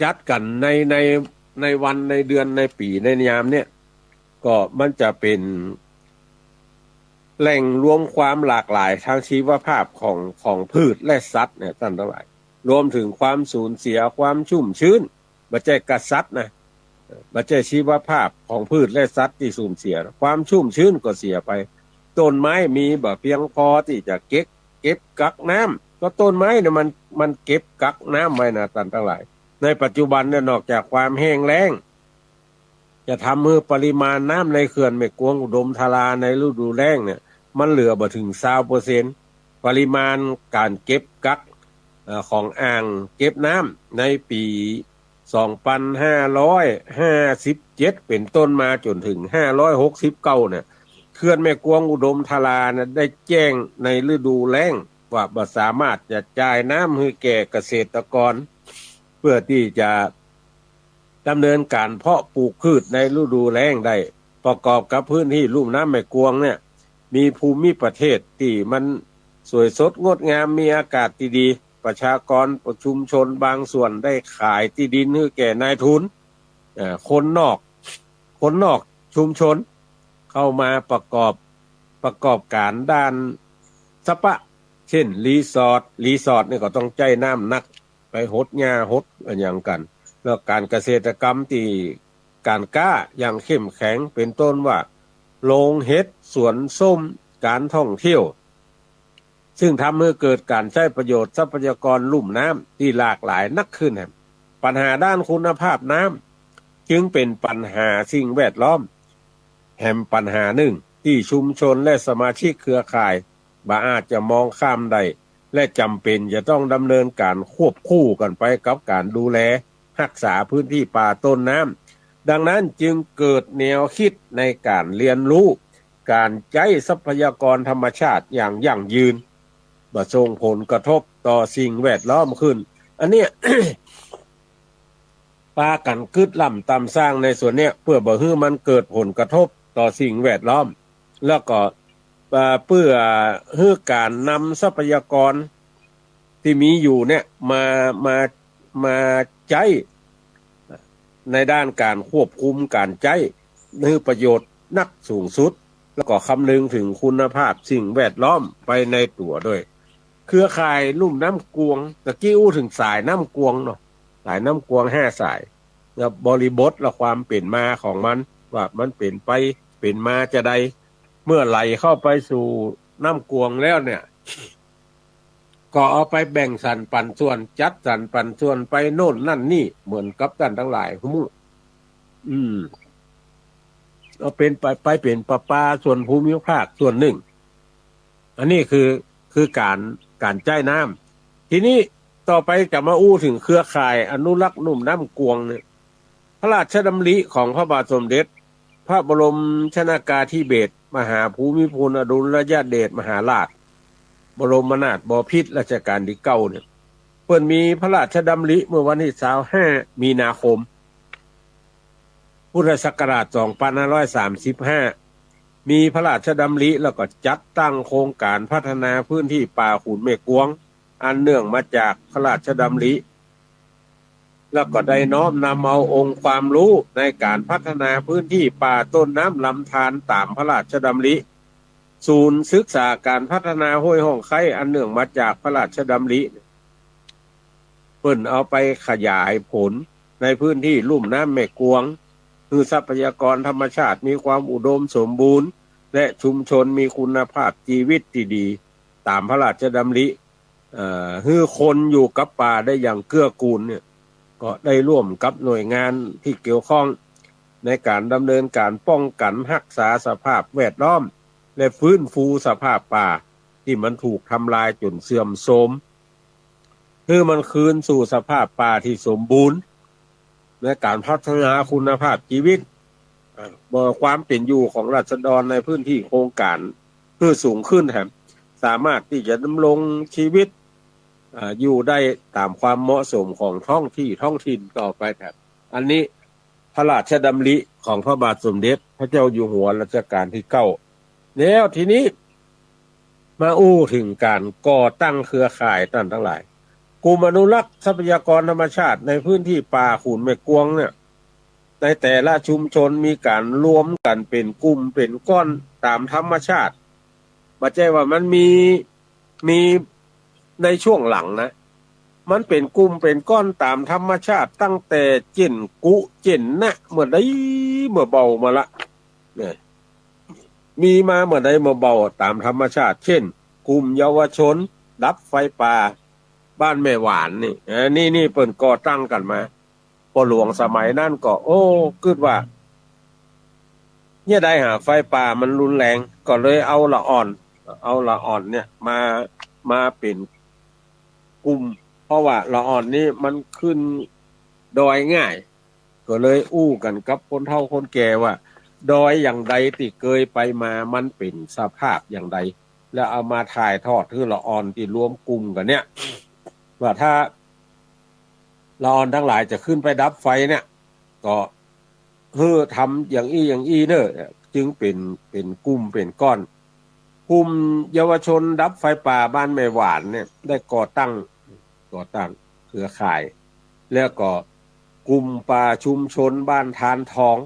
ຈັດກັນໃນ ໃນ ໃນວັນ ໃນເດືອນ ໃນປີ ໃນຍາມເນີ້ຍ ກໍມັນຈະເປັນແຫຼ່ງລວມຄວາມຫຼາກຫຼາຍທາງຊີວະພາບຂອງ ຂອງພືດ ແລະ ສັດເນຍທ່ານທັງຫຼາຍ, ລວມເຖິງຄວາມສູນເສຍຄວາມຊຸ່ມຊື່ນ, ບໍ່ໃຈກະສັດນະ, ບໍ່ໃຈຊີວະພາບຂອງພືດ ແລະ ສັດທີ່ສູນເສຍ, ຄວາມຊຸ່ມຊື່ນກໍເສຍໄປ. ຕົ້ນໄມ້ມີບໍ່ພຽງພໍທີ່ຈະເກັບ ເກັບກັກນ້ຳ, ກໍຕົ້ນໄມ້ນະ ມັນ ມັນເກັບກັກນ້ຳໄວ້ນະທ່ານທັງຫຼາຍ. ໃນປັດຈຸບັນເນຍ ນອກຈາກຄວາມແຫ້ງແລ້ງຈະທຳໃຫ້ປະລິມານນ້ຳໃນເຂື່ອນແມ່ກວງອຸດົມທາລາໃນລະດູແລ້ງເນຍ ມັນເຫຼືອບໍ່ເຖິງຊາວເປີເຊັນ ປະລິມານການເກັບກັກ ເອີ ຂອງອ່າງເກັບນ້ຳໃນປີ ສອງພັນຫ້າຮ້ອຍຫ້າສິບເຈັດ ເປັນຕົ້ນມາຈົນເຖິງຫ້າຮ້ອຍຫົກສິບເກົ້າເນຍ, ເຂື່ອນແມ່ກວງອຸດົມທາລານະ ໄດ້ແຈ້ງໃນລະດູແລ້ງວ່າບໍ່ສາມາດຈະຈ່າຍນ້ຳໃຫ້ແກ່ກະເສດຕະກອນ ເພື່ອທີ່ຈະດຳເນີນການເພາະປູກພືດໃນລະດູແລ້ງໄດ້. ປະກອບກັບພື້ນທີ່ລຸ່ມນ້ຳແມ່ກວງເນຍ ມີພູມິປະເທດທີ່ມັນສວຍສົດງົດງາມ, ມີອາກາດທີ່ດີ, ປະຊາກອນ ປະ ຊຸມຊົນບາງສ່ວນໄດ້ຂາຍທີ່ດິນໃຫ້ແກ່ນາຍທຶນ, ເອີ ຄົນນອກ ຄົນນອກຊຸມຊົນເຂົ້າມາປະກອບ ປະກອບການດ້ານສະປະ ເຊັ່ນ ຣີສອດ, ຣີສອດນີ້ກໍຕ້ອງໃຊ້ນ້ຳໜັກ ໄປຫົດຫຍ້າຫົດອັນຫຍັງກັນ, ແລ້ວການກະເສດຕະກຳທີ່ ການຄ້າຢ່າງເຂັ້ມແຂງ ເປັນຕົ້ນວ່າ ໂລງເຫັດ, ສວນສົ້ມ, ການທ່ອງທ່ຽວ ຊຶ່ງທຳໃຫ້ເກີດການໃຊ້ປະໂຫຍດຊັບພະຍາກອນລຸ່ມນ້ຳທີ່ຫຼາກຫຼາຍໜັກຂຶ້ນ. ບັນຫາດ້ານຄຸນນະພາບນ້ຳຈຶ່ງເປັນບັນຫາສິ່ງແວດລ້ອມ ແຮມບັນຫາໜຶ່ງທີ່ຊຸມຊົນ ແລະ ສະມາຊິກເຄືອຂ່າຍບໍ່ອາດຈະມອງຂ້າມໄດ້ ແລະ ຈຳເປັນຈະຕ້ອງດຳເນີນການຄວບຄູ່ກັນໄປກັບການດູແລຮັກສາພື້ນທີ່ປ່າຕົ້ນນ້ຳ. ດັ່ງນັ້ນຈຶ່ງເກີດແນວຄິດໃນການລຽນຮູ້ການໃຊ້ຊັບພະຍາກອນທຳມະຊາດຢ່າງຢັ້ງຢືນ ບໍ່ສົ່ງຜົນກະທົບຕໍ່ສິ່ງແວດລ້ອມຂຶ້ນ. ອັນເນີ້ຍ ປາກັນກຶດລ້ຳຕ່ຳສ້າງໃນສ່ວນເນີ້ຍ ເພື່ອບໍ່ໃຫ້ມັນເກີດຜົນກະທົບຕໍ່ສິ່ງແວດລ້ອມ ແລ້ວກໍ ເອີ ເພື່ອໃຫ້ການນຳຊັບພະຍາກອນທີ່ມີຢູ່ເນີ້ຍມາ ມາ ມາໃຊ້ໃນດ້ານການຄວບຄຸມການໃຊ້ ໃຫ້ປະໂຫຍດໜັກສູງສຸດ ແລ້ວກໍຄຳນຶງເຖິງຄຸນນະພາບສິ່ງແວດລ້ອມໄປໃນຕົວດ້ວຍ. ເຄືອຂ່າຍລຸ່ມນ້ຳກວງ ຕະກີ້ເວົ້າເຖິງສາຍນ້ຳກວງເນາະ, ສາຍນ້ຳກວງຫ້າສາຍ ແລ້ວບໍລິບົດ ແລະ ຄວາມເປັນມາຂອງມັນ ວ່າມັນເປັນໄປເປັນມາຈະໃດ. ເມື່ອໄຫຼເຂົ້າໄປສູ່ນ້ຳກວງແລ້ວເນ່ຍ ກໍເອົາໄປແບ່ງສັນປັນສ່ວນ ຈັດສັນປັນສ່ວນໄປໂນ່ນນັ້ນນີ້ ເໝືອນກັບທ່ານທັງຫຼາຍຮູ້. ອືມ ເອົາເປັນໄປ ໄປເປັນປະປາສ່ວນພູມິພາກສ່ວນໜຶ່ງ. ອັນນີ້ຄື ຄືການ ການໃຊ້ນ້ຳ. ທີນີ້ຕໍ່ໄປຈະມາອູ້ເຖິງເຄືອຂ່າຍອະນຸລັກລຸ່ມນ້ຳກວງນີ້. ພະລາຊະດຳລິຂອງພະບາດສົມເດັດພະບໍລົມຊະນາກາທິເບດ ມະຫາພູມິພົນອະດຸລະຍະເດດມະຫາລາດ ບໍລົມນາດບໍພິດ ລັດຊະການທີເກົ້າເນຍ ເພິ່ນມີພະລາຊະດຳລິເມື່ອວັນທີຊາວຫ້າມີນາຄົມ ພຸດທະສັກກະລາດສອງພັນຫ້າຮ້ອຍສາມສິບຫ້າ ມີພະລາຊະດຳລິ ແລ້ວກໍຈັດຕັ້ງໂຄງການພັດທະນາພື້ນທີ່ປ່າຂູນແມ່ກວງ ອັນເນື່ອງມາຈາກພະລາຊະດຳລິ ແລ້ວກໍໄດ້ນ້ອມນຳເອົາອົງຄວາມຮູ້ໃນການພັດທະນາພື້ນທີ່ປ່າຕົ້ນນ້ຳລຳທານຕາມພະລາຊະດຳລິ, ສູນສຶກສາການພັດທະນາຫ້ວຍຮ່ອງໄຄ ອັນເນື່ອງມາຈາກພະລາຊະດຳລິ ເພິ່ນເອົາໄປຂະຫຍາຍຜົນໃນພື້ນທີ່ລຸ່ມນ້ຳແມ່ກວງ ຄືຊັບພະຍາກອນທຳມະຊາດມີຄວາມອຸດົມສົມບູນ ແລະ ຊຸມຊົນມີຄຸນນະພາບຊີວິດທີ່ດີຕາມພະລາຊະດຳລິ ເອີ ຄືຄົນຢູ່ກັບປ່າໄດ້ຢ່າງເກື້ອກູນເນຍ ກໍໄດ້ຮ່ວມກັບໜ່ວຍງານທີ່ກ່ຽວຂ້ອງ ໃນການດຳເນີນການປ້ອງກັນຮັກສາສະພາບແວດລ້ອມ ແລະ ຟື້ນຟູສະພາບປ່າທີ່ມັນຖືກທຳລາຍຈົນເສື່ອມໂຊມ ຄືມັນຄືນສູ່ສະພາບປ່າທີ່ສົມບູນ ໃນການພັດທະນາຄຸນນະພາບຊີວິດ ເອີ ຄວາມເປັນຢູ່ຂອງລາຊະດອນໃນພື້ນທີ່ໂຄງການຄືສູງຂຶ້ນແຖມ ສາມາດທີ່ຈະດຳລົງຊີວິດ ເອີ ຢູ່ໄດ້ຕາມຄວາມເໝາະສົມຂອງທ້ອງທີ່ທ້ອງຖິ່ນຕໍ່ໄປແຖມ ອັນນີ້ພະລາຊະດຳລິຂອງພະບາດສົມເດັດພະເຈົ້າຢູ່ຫົວລັດຊະການທີເກົ້າ ແລ້ວທີນີ້ມາອູ້ເຖິງການກໍ່ຕັ້ງເຄືອຂ່າຍທ່ານທັງຫຼາຍ ກຸ່ມອະນຸລັກຊັບພະຍາກອນທຳມະຊາດໃນພື້ນທີ່ປ່າຂູນແມ່ກວງເນຍ ໃນແຕ່ລະຊຸມຊົນມີການລວມກັນເປັນກຸ່ມເປັນກ້ອນຕາມທຳມະຊາດ ບໍ່ໃຊ່ວ່າມັນມີ ມີໃນຊ່ວງຫຼັງນະ ມັນເປັນກຸ່ມເປັນກ້ອນຕາມທຳມະຊາດ ຕັ້ງແຕ່ເຈັ້ນກຸເຈັ້ນນະ ເມື່ອໃດເມື່ອເບົາມາລະ ເນຍ ມີມາເມື່ອໃດເມື່ອເບົາຕາມທຳມະຊາດ ເຊັ່ນ ກຸ່ມເຍົາວະຊົນດັບໄຟປ່າບ້ານແມ່ຫວານນີ້ ເອີ ນີ້ ນີ້ເພິ່ນກໍ່ຕັ້ງກັນມາ ພໍ່ຫຼວງສະໄໝນັ້ນກໍ ໂອ້ ຄິດວ່າ ເນຍໄດ້ຫາໄຟປ່າມັນຮຸນແຮງ ກໍເລີຍເອົາລະອ່ອນ ເອົາລະອ່ອນເນຍມາ ມາເປັນກຸ່ມ ເພາະວ່າລະອ່ອນນີ້ມັນຂຶ້ນດອຍງ່າຍ ກໍເລີຍອູ້ກັນກັບຄົນເຖົ້າຄົນແກ່ວ່າ ດອຍຢ່າງໃດທີ່ເຄີຍໄປມາມັນເປັນສະພາບຢ່າງໃດ ແລ້ວເອົາມາຖ່າຍທອດຄືລະອ່ອນທີ່ລວມກຸ່ມກັນເນຍ ວ່າຖ້າລະອ່ອນທັງຫຼາຍຈະຂຶ້ນໄປດັບໄຟເນຍ ກໍ ເຮີ້ ທຳຢ່າງອີ່ຢ່າງອີ່ເນີ ຈຶ່ງເປັນ ເປັນກຸ່ມເປັນກ້ອນ ກຸ່ມເຍົາວະຊົນດັບໄຟປ່າບ້ານແມ່ຫວານເນຍ ໄດ້ກໍ່ຕັ້ງ ກໍ່ຕັ້ງເຄືອຂ່າຍ ແລ້ວກໍກຸ່ມປ່າຊຸມຊົນບ້ານທານທອງ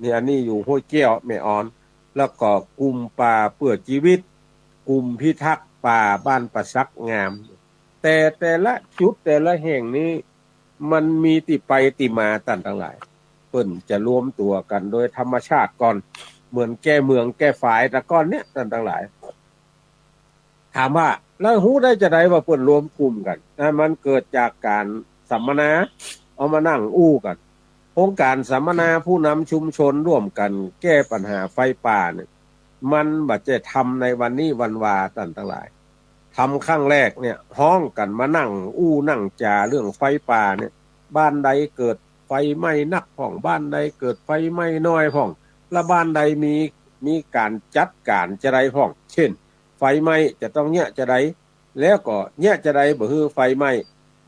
ນີ້ ອັນນີ້ຢູ່ຫ້ວຍແກ້ວແມ່ອອນ ແລ້ວກໍກຸ່ມປ່າເພື່ອຊີວິດ ກຸ່ມພິທັກປ່າບ້ານປາສັກງາມ ແຕ່ແຕ່ລະຈຸດແຕ່ລະແຫ່ງນີ້ ມັນມີທີ່ໄປທີ່ມາທ່ານທັງຫຼາຍ ເພິ່ນຈະລວມຕົວກັນໂດຍທຳມະຊາດກ່ອນ ເໝືອນແກ່ເໝືອງແກ່ຝາຍແຕ່ກ່ອນເນຍທ່ານທັງຫຼາຍ ຖາມວ່າ ແລ້ວຮູ້ໄດ້ຈັ່ງໃດວ່າເພິ່ນລວມກຸ່ມກັນ? ນັ້ນມັນເກີດຈາກການສຳມະນາ ເອົາມານັ່ງອູ້ກັນ ໂຄງການສຳມະນາຜູ້ນຳຊຸມຊົນຮ່ວມກັນແກ້ບັນຫາໄຟປ່ານີ້ ມັນບໍ່ໃຊ່ທຳໃນວັນນີ້ວັນວາທ່ານທັງຫຼາຍ ທຳຄັ້ງແລກເນຍ ຮ້ອງກັນມານັ່ງອູ້ນັ່ງຈາເລື່ອງໄຟປ່າເນຍ ບ້ານໃດເກີດໄຟໄໝ້ໜັກພ້ອງ ບ້ານໃດເກີດໄຟໄໝ້ນ້ອຍພ້ອງ ລະບ້ານໃດມີ ມີການຈັດການຈັ່ງໃດພ້ອງ ເຊັ່ນ ໄຟໄໝ້ຈະຕ້ອງເຍະຈັ່ງໃດ ແລ້ວກໍເຍະຈັ່ງໃດບໍ່ໃຫ້ໄຟໄໝ້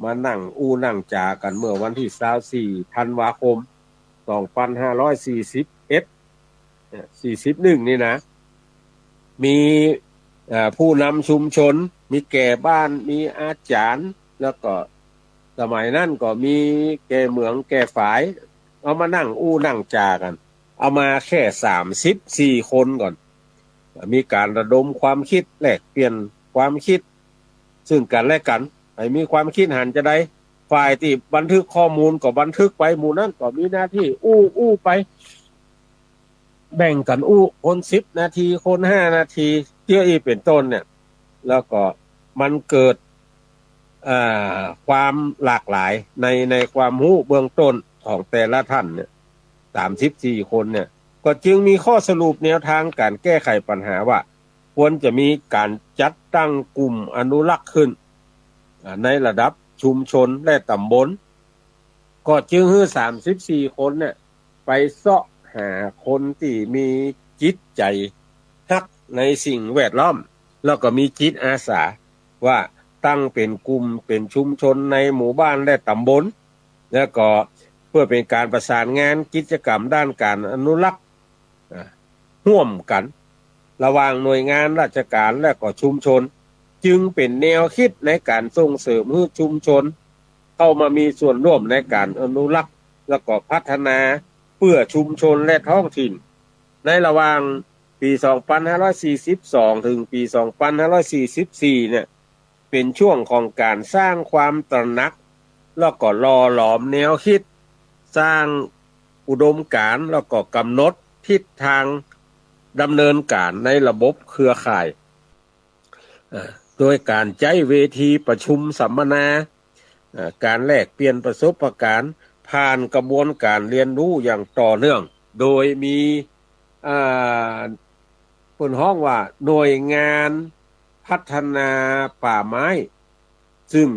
ມານັ່ງອູ້ນັ່ງຈາກັນເມື່ອວັນທີຊາວສີ່ທັນວາຄົມ ສອງພັນຫ້າຮ້ອຍສີ່ສິບເອັດ ເອີ ສີ່ສິບເອັດນີ້ນະ ມີ ເອີ ຜູ້ນຳຊຸມຊົນ ມີແກ່ບ້ານ ມີອາຈານ ແລ້ວກໍສະໄໝນັ້ນກໍມີແກ່ເໝືອງແກ່ຝາຍ ເອົາມານັ່ງອູ້ນັ່ງຈາກັນ ເອົາມາແຄ່ສາມສິບສີ່ຄົນກ່ອນ ມີການລະດົມຄວາມຄິດ ແລກປ່ຽນຄວາມຄິດ ຊຶ່ງກັນແລະກັນ ໃຫ້ມີຄວາມຄິດເຫັນຈັ່ງໃດ ຝ່າຍທີ່ບັນທຶກຂໍ້ມູນກໍບັນທຶກໄປ ໝູ່ນັ້ນກໍມີໜ້າທີ່ອູ້ ອູ້ໄປ ແບ່ງກັນອູ້ ຄົນສິບນາທີ ຄົນຫ້ານາທີ ເທື່ອອີກເປັນຕົ້ນເນຍ ແລ້ວກໍມັນເກີດ ເອີ ຄວາມຫຼາກຫຼາຍໃນ ໃນຄວາມຮູ້ເບື້ອງຕົ້ນຂອງແຕ່ລະທ່ານເນຍ ສາມສິບສີ່ຄົນເນຍ ກໍຈຶ່ງມີຂໍ້ສະຫຼຸບແນວທາງການແກ້ໄຂບັນຫາວ່າ ຄວນຈະມີການຈັດຕັ້ງກຸ່ມອະນຸລັກຂຶ້ນ ເອີ ໃນລະດັບຊຸມຊົນ ແລະ ຕຳບົນ ກໍຈຶ່ງໃຫ້ສາມສິບສີ່ຄົນເນ່ຍ ໄປເຊາະຫາຄົນທີ່ມີຈິດໃຈຮັກໃນສິ່ງແວດລ້ອມ ແລ້ວກໍມີຈິດອາສາ ວ່າຕັ້ງເປັນກຸ່ມເປັນຊຸມຊົນໃນໝູ່ບ້ານ ແລະ ຕຳບົນ ແລ້ວກໍເພື່ອເປັນການປະສານງານກິດຈະກຳດ້ານການອະນຸລັກ ອາ ຮ່ວມກັນລະຫວ່າງໜ່ວຍງານລາຊະການ ແລະ ກໍຊຸມຊົນ ຈຶ່ງເປັນແນວຄິດໃນການສົ່ງເສີມໃຫ້ຊຸມຊົນເຂົ້າມາມີສ່ວນຮ່ວມໃນການອະນຸລັກ ແລະ ກໍພັດທະນາເພື່ອຊຸມຊົນ ແລະ ທ້ອງຖິ່ນ. ໃນລະຫວ່າງປີສອງພັນຫ້າຮ້ອຍສີ່ສິບສອງ ເຖິງປີສອງພັນຫ້າຮ້ອຍສີ່ສິບສີ່ເນ່ຍ ເປັນຊ່ວງຂອງການສ້າງຄວາມຕະໜັກ ແລ້ວກໍຫຼໍ່ຫຼອມແນວຄິດ, ສ້າງອຸດົມການ ແລ້ວກໍກຳນົດທິດທາງດຳເນີນການໃນລະບົບເຄືອຂ່າຍ ເອີ ໂດຍການໃຊ້ເວທີປະຊຸມສຳມະນາ ເອີ ການແລກປ່ຽນປະສົບປະການ ຜ່ານກະບວນການຮຽນຮູ້ຢ່າງຕໍ່ເນື່ອງ ໂດຍມີ ອ່າ ເພິ່ນຮ້ອງວ່າໜ່ວຍງານພັດທະນາປ່າໄມ້ ຊຶ່ງ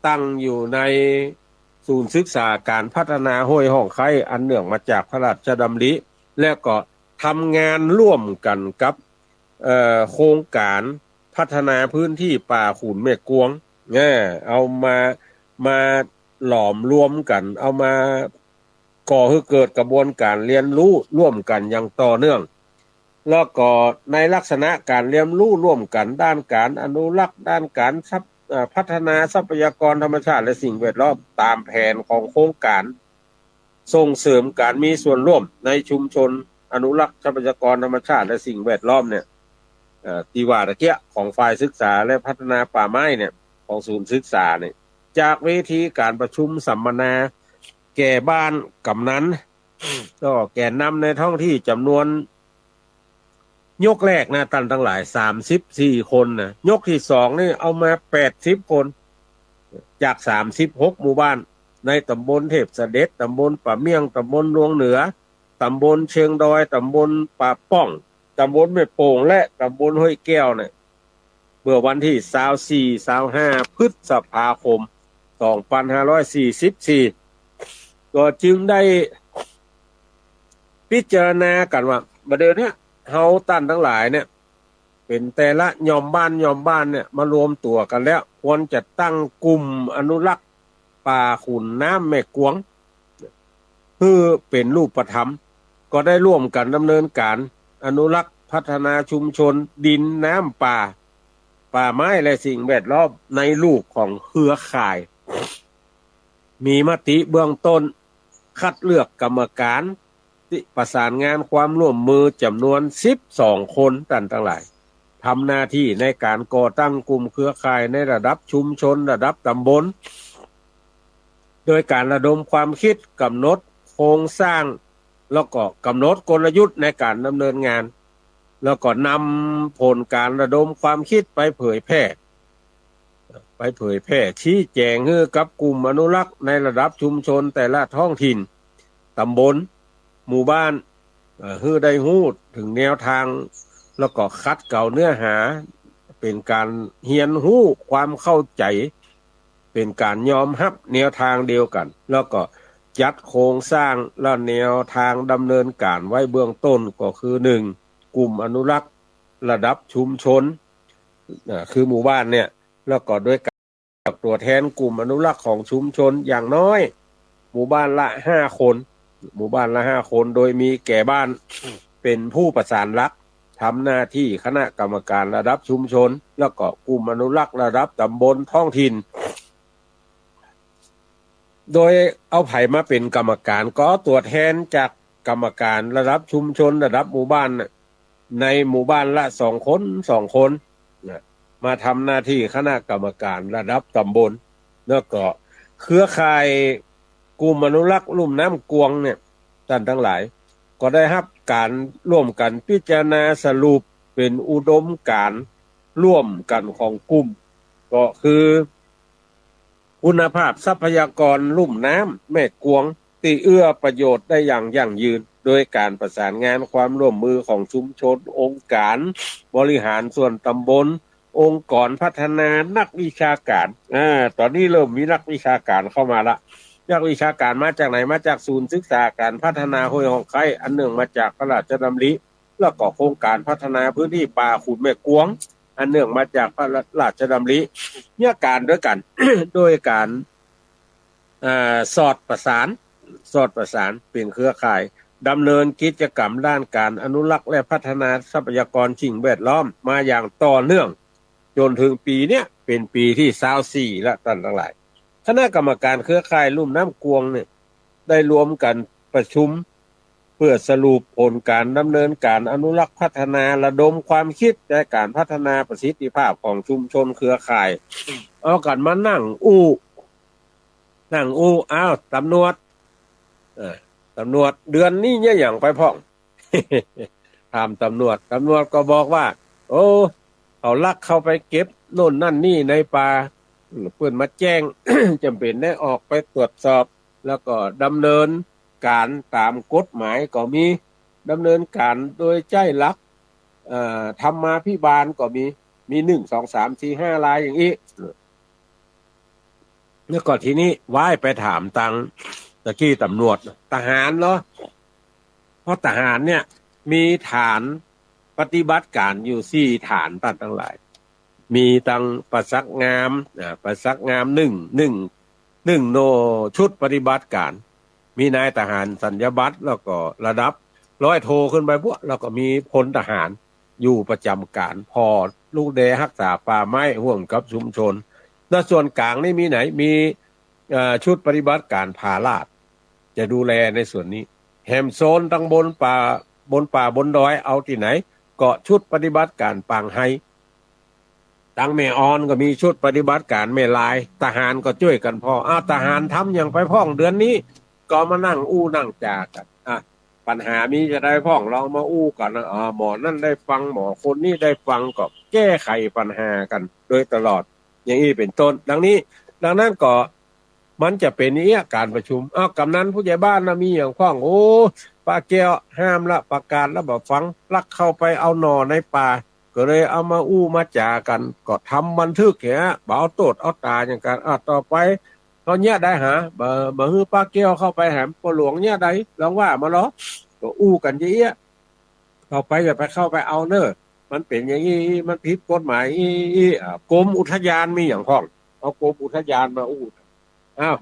ຕັ້ງຢູ່ໃນສູນສຶກສາການພັດທະນາຫ້ວຍຮ່ອງໄຄ ອັນເນື່ອງມາຈາກພະລາຊະດຳລິ ແລະ ກໍທຳງານຮ່ວມກັນກັບ ເອີ ໂຄງການພັດທະນາພື້ນທີ່ປ່າຂຸນແມ່ກວງ ເອີ ເອົາມາ ມາຫຼອມລວມກັນ ເອົາມາກໍ່ໃຫ້ເກີດກະບວນການຮຽນຮູ້ຮ່ວມກັນຢ່າງຕໍ່ເນື່ອງ ແລ້ວກໍໃນລັກສະນະການຮຽນຮູ້ຮ່ວມກັນດ້ານການອະນຸລັກ ດ້ານການຊັບ ເອີ ພັດທະນາຊັບພະຍາກອນທຳມະຊາດ ແລະ ສິ່ງແວດລ້ອມ ຕາມແຜນຂອງໂຄງການ ສົ່ງເສີມການມີສ່ວນຮ່ວມໃນຊຸມຊົນອະນຸລັກຊັບພະຍາກອນທຳມະຊາດ ແລະ ສິ່ງແວດລ້ອມເນ່ຍ ເອີ ທີ່ວ່າຕະເກຍ ຂອງຝ່າຍສຶກສາ ແລະ ພັດທະນາປ່າໄມ້ເນ່ຍ ຂອງສູນສຶກສາເນ່ຍ ຈາກເວທີການປະຊຸມສຳມະນາແກ່ບ້ານກຳນັນ ແລະ ແກນນຳໃນທ້ອງທີ່ຈຳນວນ ຍົກແລກນະ ທ່ານທັງຫຼາຍ ສາມສິບສີ່ຄົນນະ, ຍົກທີສອງນີ້ເອົາມາແປດສິບຄົນ ຈາກສາມສິບຫົກໝູ່ບ້ານ ໃນຕຳບົນເທບສະເດັດ, ຕຳບົນປາໝ້ຽງ, ຕຳບົນດວງເໜືອ, ຕຳບົນເຊີງດອຍ, ຕຳບົນປາປ່ອງ, ຕຳບົນແມ່ໂປ່ງ ແລະ ຕຳບົນຫ້ວຍແກ້ວນະ. ເມື່ອວັນທີຊາວສີ່ ຊາວຫ້າ ພຶດສະພາຄົມ ສອງພັນຫ້າຮ້ອຍສີ່ສິບສີ່ ກໍຈຶ່ງໄດ້ພິຈາລະນາກັນວ່າ ບັດດຽວເນີ້ຍ ເຮົາທ່ານທັງຫຼາຍເນີ້ຍ ເປັນແຕ່ລະຍ່ອມບ້ານ ຍ່ອມບ້ານເນີ້ຍ ມາລວມຕົວກັນແລ້ວ ຄວນຈະຕັ້ງກຸ່ມອະນຸລັກ ປ່າຂຸນນ້ຳແມ່ກວງ ຄືເປັນຮູບປະທຳ ກໍໄດ້ຮ່ວມກັນດຳເນີນການອະນຸລັກ ພັດທະນາຊຸມຊົນ ດິນ ນ້ຳ ປ່າ ປ່າໄມ້ ແລະ ສິ່ງແວດລ້ອມ ໃນຮູບຂອງເຄືອຂ່າຍ ມີມະຕິເບື້ອງຕົ້ນ ຄັດເລືອກກຳມະການ ປະສານງານຄວາມຮ່ວມມືຈຳນວນສິບສອງຄົນ ທ່ານທັງຫຼາຍ ທຳໜ້າທີ່ໃນການກໍ່ຕັ້ງກຸ່ມເຄືອຂ່າຍໃນລະດັບຊຸມຊົນ ລະດັບຕຳບົນ ໂດຍການລະດົມຄວາມຄິດ ກຳນົດໂຄງສ້າງ ແລ້ວກໍກຳນົດກົນລະຍຸດໃນການດຳເນີນງານ ແລ້ວກໍນຳຜົນການລະດົມຄວາມຄິດໄປເຜີຍແຜ່ ໄປເຜີຍແຜ່ ຊີ້ແຈງໃຫ້ກັບກຸ່ມອະນຸລັກໃນລະດັບຊຸມຊົນແຕ່ລະທ້ອງຖິ່ນ, ຕຳບົນ, ໝູ່ບ້ານ ເອີ ໃຫ້ໄດ້ຮູ້ເຖິງແນວທາງ ແລ້ວກໍຂັດເກົາເນື້ອຫາ ເປັນການຮຽນຮູ້ຄວາມເຂົ້າໃຈ ເປັນການຍອມຮັບແນວທາງດຽວກັນ ແລ້ວກໍຈັດໂຄງສ້າງ ແລະ ແນວທາງດຳເນີນການໄວ້ເບື້ອງຕົ້ນ ກໍຄື ໜຶ່ງ ກຸ່ມອະນຸລັກລະດັບຊຸມຊົນ ເອີ ຄືໝູ່ບ້ານເນີ້ຍ ແລ້ວກໍໂດຍການເລືອກຕົວແທນກຸ່ມອະນຸລັກຂອງຊຸມຊົນຢ່າງນ້ອຍ ໝູ່ບ້ານລະຫ້າຄົນ ໝູ່ບ້ານລະຫ້າຄົນ ໂດຍມີແກ່ບ້ານເປັນຜູ້ປະສານຫຼັກ ທຳໜ້າທີ່ຄະນະກຳມະການລະດັບຊຸມຊົນ ແລ້ວກໍກຸ່ມອະນຸລັກລະດັບຕຳບົນທ້ອງຖິ່ນ ໂດຍເອົາໃຜມາເປັນກຳມະການ ກໍເອົາຕົວແທນຈາກກຳມະການລະດັບຊຸມຊົນ ລະດັບໝູ່ບ້ານ ໃນໝູ່ບ້ານລະສອງຄົນ ສອງຄົນນະ ມາທຳໜ້າທີ່ຄະນະກຳມະການລະດັບຕຳບົນ ແລ້ວກໍເຄືອຂ່າຍກຸ່ມອະນຸລັກລຸ່ມນ້ຳກວາງເນີ້ຍ ທ່ານທັງຫຼາຍ ກໍໄດ້ຮັບການຮ່ວມກັນພິຈາລະນາສະຫຼຸບເປັນອຸດົມການຮ່ວມກັນຂອງກຸ່ມ ກໍຄື ຄຸນນະພາບຊັບພະຍາກອນລຸ່ມນ້ຳແມ່ກວາງ ທີ່ເອື້ອປະໂຫຍດໄດ້ຢ່າງຢັ້ງຢືນ ໂດຍການປະສານງານຄວາມຮ່ວມມືຂອງຊຸມຊົນ, ອົງການບໍລິຫານສ່ວນຕຳບົນ, ອົງກອນພັດທະນາ, ນັກວິຊາການ ອາ ຕອນນີ້ເລີ່ມມີນັກວິຊາການເຂົ້າມາລະ ນັກວິຊາການມາຈາກໃນ? ມາຈາກສູນສຶກສາການພັດທະນາຫ້ວຍຮ່ອງໄຄ້ ອັນເນື່ອງມາຈາກພະລາຊະດຳລິ ແລ້ວກໍໂຄງການພັດທະນາພື້ນທີ່ປ່າຂຸນແມ່ກວງ ອັນເນື່ອງມາຈາກພະລາຊະດຳລິ. ເນື້ອການດ້ວຍກັນ ໂດຍການ ເອີ່ ສອດປະສານ ສອດປະສານເປັນເຄືອຂ່າຍ ດຳເນີນກິດຈະກຳດ້ານການອະນຸລັກ ແລະ ພັດທະນາຊັບພະຍາກອນສິ່ງແວດລ້ອມມາຢ່າງຕໍ່ເນື່ອງ ຈົນເຖິງປີເນີ້ຍເປັນປີທີຊາວສີ່ແລ້ວທ່ານທັງຫຼາຍ. ຄະນະກຳມະການເຄືອຂ່າຍລຸ່ມນ້ຳກວງນີ້ ໄດ້ລວມກັນປະຊຸມ ເພື່ອສະຫຼຸບຜົນການດຳເນີນການອະນຸລັກພັດທະນາ, ລະດົມຄວາມຄິດໃນການພັດທະນາປະສິດທິພາບຂອງຊຸມຊົນເຄືອຂ່າຍ. ເອົາກັນມານັ່ງອູ້ ນັ່ງອູ້ ອ້າວ ຕຳຫຼວດ ເອີ ຕຳຫຼວດ ເດືອນນີ້ຍາຫຍັງໄປພ້ອງ? ຖາມຕຳຫຼວດ ຕຳຫຼວດກໍບອກວ່າ ໂອ້ ເຂົາລັກເຂົ້າໄປເກັບໂນ່ນນັ້ນນີ້ໃນປ່າ ເພິ່ນມາແຈ້ງ ຈຳເປັນໄດ້ອອກໄປຕວດສອບ ແລ້ວກໍດຳເນີນການຕາມກົດໝາຍກໍມີ ດຳເນີນການໂດຍໃຊ້ຫຼັກ ເອີ່ ທຳມາພິບານກໍມີ ມີໜຶ່ງ ສອງ ສາມ ສີ່ ຫ້າ ລາຍຢ່າງອີກ. ແລ້ວກໍທີນີ້ຫວາຍໄປຖາມທາງ ຕະກີ້ຕຳຫຼວດ ທະຫານເນາະ ເພາະທະຫານເນີ້ຍມີຖານປະຕິບັດການຢູ່ສີ່ຖານທ່ານທັງຫຼາຍ ມີທັງປາສັກງາມ ອາ ປາສັກງາມໜຶ່ງ ໜຶ່ງ ໜຶ່ງໂນ ຊຸດປະຕິບັດການ ມີນາຍທະຫານສັນຍາບັດ ແລ້ວກໍລະດັບຮ້ອຍໂທຂຶ້ນໄປພວກ ແລ້ວກໍມີພົນທະຫານຢູ່ປະຈຳການ ພໍ້ລູກແດຮັກສາປ່າໄມ້ຮ່ວມກັບຊຸມຊົນ. ແລະສ່ວນກາງນີ້ມີໃນ ມີ ເອີ່ ຊຸດປະຕິບັດການຜາລາດ ຈະດູແລໃນສ່ວນນີ້ ແຮມໂຊນທັງບົນປ່າ ບົນປ່າບົນດອຍ ເອົາທີ່ໃນ ເກາະ ຊຸດປະຕິບັດການປາງໄຮ ທາງແມ່ອ່ອນກໍມີຊຸດປະຕິບັດການແມ່ລາຍ ທະຫານກໍຊ່ວຍກັນພໍ້. ອ້າວ ທະຫານທຳຫຍັງໄປພ້ອງເດືອນນີ້? ກໍມານັ່ງອູ້ນັ່ງຈາກັນ ອາ ປັນຫາມີຈະໄດ້ພ້ອງ ລອງມາອູ້ກັນ ອາ ໝໍນັ້ນໄດ້ຟັງ ໝໍຄົນນີ້ໄດ້ຟັງ ກໍແກ້ໄຂປັນຫາກັນໂດຍຕະຫຼອດ ຢ່າງນີ້ເປັນຕົ້ນ. ດັ່ງນີ້ ດັ່ງນັ້ນກໍ ມັນຈະເປັນອີຫຍັງການປະຊຸມ? ອ້າວ ກຳນັນຜູ້ໃຫຍ່ບ້ານນະ ມີຫຍັງພ້ອງ? ໂອ້ ປ້າແກ້ວຫ້າມລະ ປະກາດລະບໍ່ຟັງ ລັກເຂົ້າໄປເອົາໜໍ່ໃນປ່າ ກໍເລີຍເອົາມາອູ້ມາຈາກັນ ກໍທຳບັນທຶກແຮະ ບໍ່ເອົາໂຕດເອົາຕາຫຍັງກັນ. ອາ ຕໍ່ໄປເຮົາເນຍໄດ້ຫາ ບໍ່ ບໍ່ໃຫ້ປ້າແກ້ວເຂົ້າໄປຫາ ພໍ່ຫຼວງເນຍໄດ້ ລອງວ່າມາລອ ກໍອູ້ກັນເຍາະແຍະ. ເຂົ້າໄປ ຢ່າໄປເຂົ້າໄປເອົາເນີ ມັນເປັນຢ່າງນີ້ ມັນຜິດກົດໝາຍ ອາ ກົມອຸທະຍານມີຫຍັງພ້ອງ? ເອົາກົມອຸທະຍານມາອູ້ ອ້າວ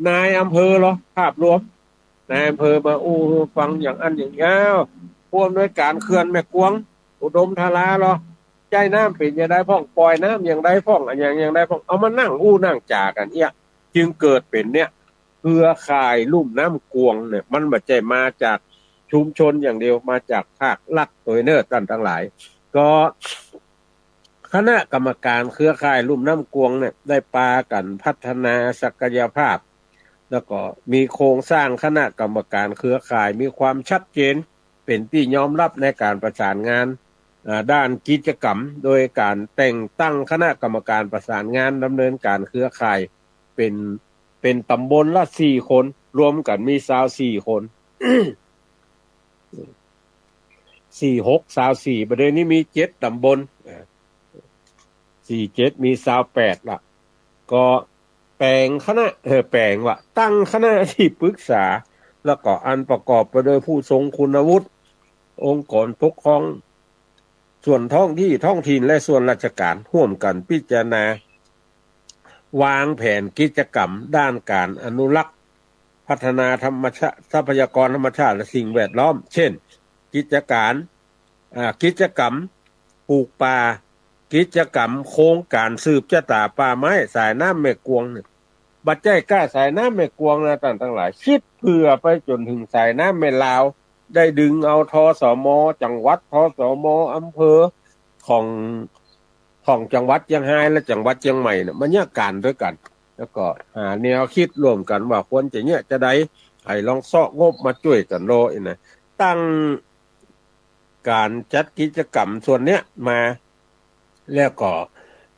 ນາຍອຳເພີເນາະ ພາບລວມ ນາຍອຳເພີມາອູ້ໃຫ້ຟັງ ຢ່າງອັນຢ່າງນີ້ ອ້າວ ຜູ້ອຳນວຍການເຂື່ອນແມ່ກວງ ອຸດົມທາລາເນາະ ຈ່າຍນ້ຳເປັນຈັ່ງໃດພ້ອງ ປ່ອຍນ້ຳຢ່າງໃດພ້ອງ ອັນຫຍັງຢ່າງໃດພ້ອງ ເອົາມານັ່ງອູ້ນັ່ງຈາກັນເອຍ ຈຶ່ງເກີດເປັນເນຍ ເຄືອຂ່າຍລຸ່ມນ້ຳກວງເນຍ ມັນບໍ່ໃຊ່ມາຈາກຊຸມຊົນຢ່າງດຽວ ມາຈາກພາກລັດໂດຍເນີ ທ່ານທັງຫຼາຍ. ກໍຄະນະກຳມະການເຄືອຂ່າຍລຸ່ມນ້ຳກວງເນຍ ໄດ້ປາກັນພັດທະນາສັກກະຍະພາບ ແລ້ວກໍມີໂຄງສ້າງຄະນະກຳມະການເຄືອຂ່າຍ ມີຄວາມຊັດເຈນ ເປັນທີ່ຍອມຮັບໃນການປະສານງານ ເອີ່ ດ້ານກິດຈະກຳ ໂດຍການແຕ່ງຕັ້ງຄະນະກຳມະການປະສານງານດຳເນີນການເຄືອຂ່າຍ ເປັນ ເປັນຕຳບົນລະສີ່ຄົນ ລວມກັນມີຊາວສີ່ຄົນ ສີ່ ຫົກ ຊາວສີ່ ບາດດຽວນີ້ມີເຈັດຕຳບົນ ເອີ່ ສີ່ ເຈັດ ມີຊາວແປດລະ ກໍແປງຄະນະ ເອີ ແປງວ່າ ຕັ້ງຄະນະທີ່ປຶກສາ ແລ້ວກໍອັນປະກອບໄປດ້ວຍຜູ້ຊົງຄຸນວຸດ ອົງກອນປົກຄອງ ສ່ວນທ້ອງທີ່ ທ້ອງຖິ່ນ ແລະ ສ່ວນລາຊະການ ຮ່ວມກັນພິຈາລະນາ ວາງແຜນກິດຈະກຳດ້ານການອະນຸລັກ ພັດທະນາທຳມະຊາດ ຊັບພະຍາກອນທຳມະຊາດ ແລະ ສິ່ງແວດລ້ອມ ເຊັ່ນ ກິດຈະການ ອາ ກິດຈະກຳປູກປ່າ, ກິດຈະກຳໂຄງການສືບຊະຕາປ່າໄມ້ສາຍນ້ຳແມ່ກວງນີ້ ບໍ່ໃຈ້ແຕ່ສາຍນ້ຳແມ່ກວງນະ ທ່ານທັງຫຼາຍ ຄິດເຜື່ອໄປຈົນເຖິງສາຍນ້ຳແມ່ລາວ ໄດ້ດຶງເອົາ ທສມ ຈັງຫວັດ, ທສມ ອຳເພີ ຂອງ ຂອງຈັງຫວັດຊຽງຮາຍ ແລະ ຈັງຫວັດຊຽງໃໝ່ນະ ມາຍາການດ້ວຍກັນ ແລ້ວກໍຫາແນວຄິດຮ່ວມກັນວ່າຄວນຈະເຍາະຈະໃດ ໃຫ້ລອງຊອກງົບມາຊ່ວຍກັນໂລດນະ ຕັ້ງ ການຈັດກິດຈະກຳສ່ວນເນີ້ຍມາ ແລ້ວກໍ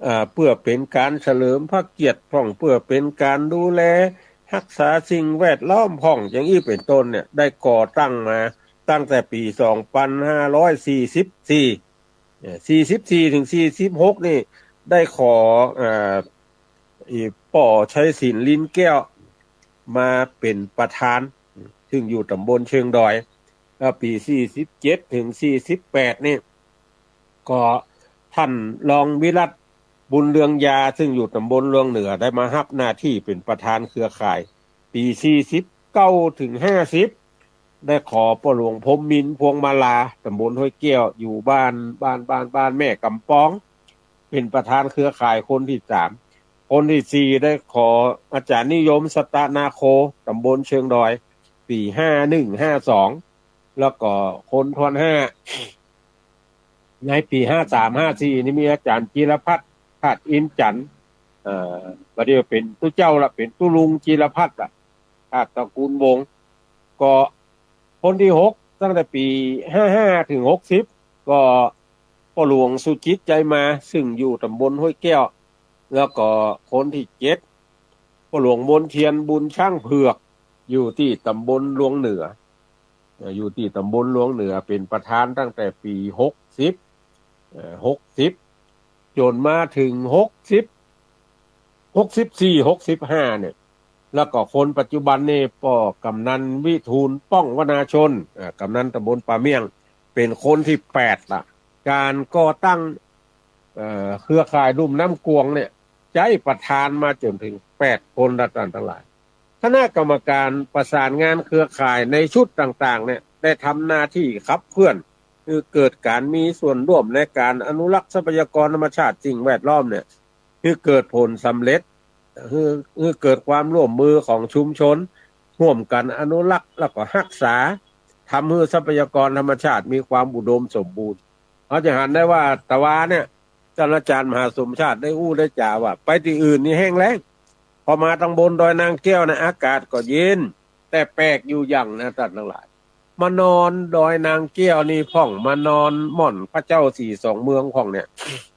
ເອີ່ ເພື່ອເປັນການສະເຫຼີມພະກຽດພ້ອມ ເພື່ອເປັນການດູແລຮັກສາສິ່ງແວດລ້ອມພ້ອມ ຢ່າງນີ້ເປັນຕົ້ນເນີ້ຍ ໄດ້ກໍ່ຕັ້ງມາຕັ້ງແຕ່ປີສອງພັນຫ້າຮ້ອຍສີ່ສິບສີ່ ເອີ່ ສີ່ສິບສີ່ເຖິງສີ່ສິບຫົກນີ້ ໄດ້ຂໍ ເອີ່ ອີ່ ປໍ ໄຊສິນ ລິນແກ້ວ ມາເປັນປະທານ ຊຶ່ງຢູ່ຕຳບົນເຊີງດອຍ ແລ້ວປີສີ່ສິບເຈັດເຖິງສີ່ສິບແປດນີ້ ກໍທ່ານລອງວິລັດ ບຸນເຮືອງຢາ ຊຶ່ງຢູ່ຕຳບົນຫຼວງເໜືອ ໄດ້ມາຮັບໜ້າທີ່ເປັນປະທານເຄືອຂ່າຍ. ປີສີ່ສິບເກົ້າເຖິງຫ້າສິບ ໄດ້ຂໍພໍ່ຫຼວງພົມມິນ ພວງມາລາ ຕຳບົນຫ້ວຍແກ້ວ ຢູ່ບ້ານ ບ້ານ ບ້ານ ບ້ານແມ່ກຳປອງ ເປັນປະທານເຄືອຂ່າຍຄົນທີສາມ. ຄົນທີສີ່ ໄດ້ຂໍອາຈານນິຍົມ ສັດຕະນາໂຄ ຕຳບົນເຊີງດອຍ ປີຫ້າໜຶ່ງຫ້າສອງ ແລ້ວກໍຄົນທວນຫ້າ ໃນປີຫ້າສາມຫ້າສີ່ນີ້ ມີອາຈານຈິລະພັດ ທາດອິນຈັນ ເອີ ບັດນີ້ເປັນຕຸເຈົ້າລະ ເປັນຕຸລຸງຈິລະພັດລະ ທາດຕະກູນວົງ. ກໍຄົນທີຫົກ ຕັ້ງແຕ່ປີຫ້າຫ້າເຖິງຫົກສິບ ກໍພໍ່ຫຼວງສຸຈິດ ໃຈມາ ຊຶ່ງຢູ່ຕຳບົນຫ້ວຍແກ້ວ. ແລ້ວກໍຄົນທີເຈັດ ພໍ່ຫຼວງມົນທຽນ ບຸນຊ້າງເຜືອກ ຢູ່ທີ່ຕຳບົນຫຼວງເໜືອ ເອີ ຢູ່ທີ່ຕຳບົນຫຼວງເໜືອ ເປັນປະທານຕັ້ງແຕ່ປີຫົກສິບ ເອີ ຫົກສິບ ຈົນມາເຖິງຫົກສິບ ຫົກສິບສີ່ ຫົກສິບຫ້ານີ້. ແລ້ວກໍຄົນປັດຈຸບັນນີ້ ພໍ່ກຳນັນວິທູນ ປ້ອງວະນາຊົນ ເອີ ກຳນັນຕຳບົນປາມ້ຽງ ເປັນຄົນທີແປດລະ. ການກໍ່ຕັ້ງ ເອີ ເຄືອຂ່າຍລຸ່ມນ້ຳກວງນີ້ ໃຊ້ປະທານມາຈົນເຖິງແປດຄົນລະ ທ່ານທັງຫຼາຍ. ຄະນະກຳມະການປະສານງານເຄືອຂ່າຍໃນຊຸດຕ່າງໆນີ້ ໄດ້ທຳໜ້າທີ່ຂັບເຄື່ອນ ໃຫ້ເກີດການມີສ່ວນຮ່ວມໃນການອະນຸລັກຊັບພະຍາກອນທຳມະຊາດ ສິ່ງແວດລ້ອມນີ້ ໃຫ້ເກີດຜົນສຳເລັດ, ໃຫ້ ໃຫ້ເກີດຄວາມຮ່ວມມືຂອງຊຸມຊົນ ຮ່ວມກັນອະນຸລັກ ແລ້ວກໍຮັກສາ, ທຳໃຫ້ຊັບພະຍາກອນທຳມະຊາດມີຄວາມອຸດົມສົມບູນ. ເຮົາຈະຫັນໄດ້ວ່າ ຕາວານີ້ ທ່ານອາຈານມະຫາສົມຊາດໄດ້ຮູ້ໄດ້ຈາວ່າ ໄປທີ່ອື່ນນີ້ແຫ້ງແລ້ງ, ພໍມາທາງບົນດອຍນາງແກ້ວນະ ອາກາດກໍເຢັນ, ແຕ່ແປກຢູ່ຢ່າງນະ ທ່ານທັງຫຼາຍ, ມານອນດອຍນາງແກ້ວນີ້ພ້ອມ, ມານອນບ່ອນພະເຈົ້າສີສອງເມືອງພ້ອມນີ້,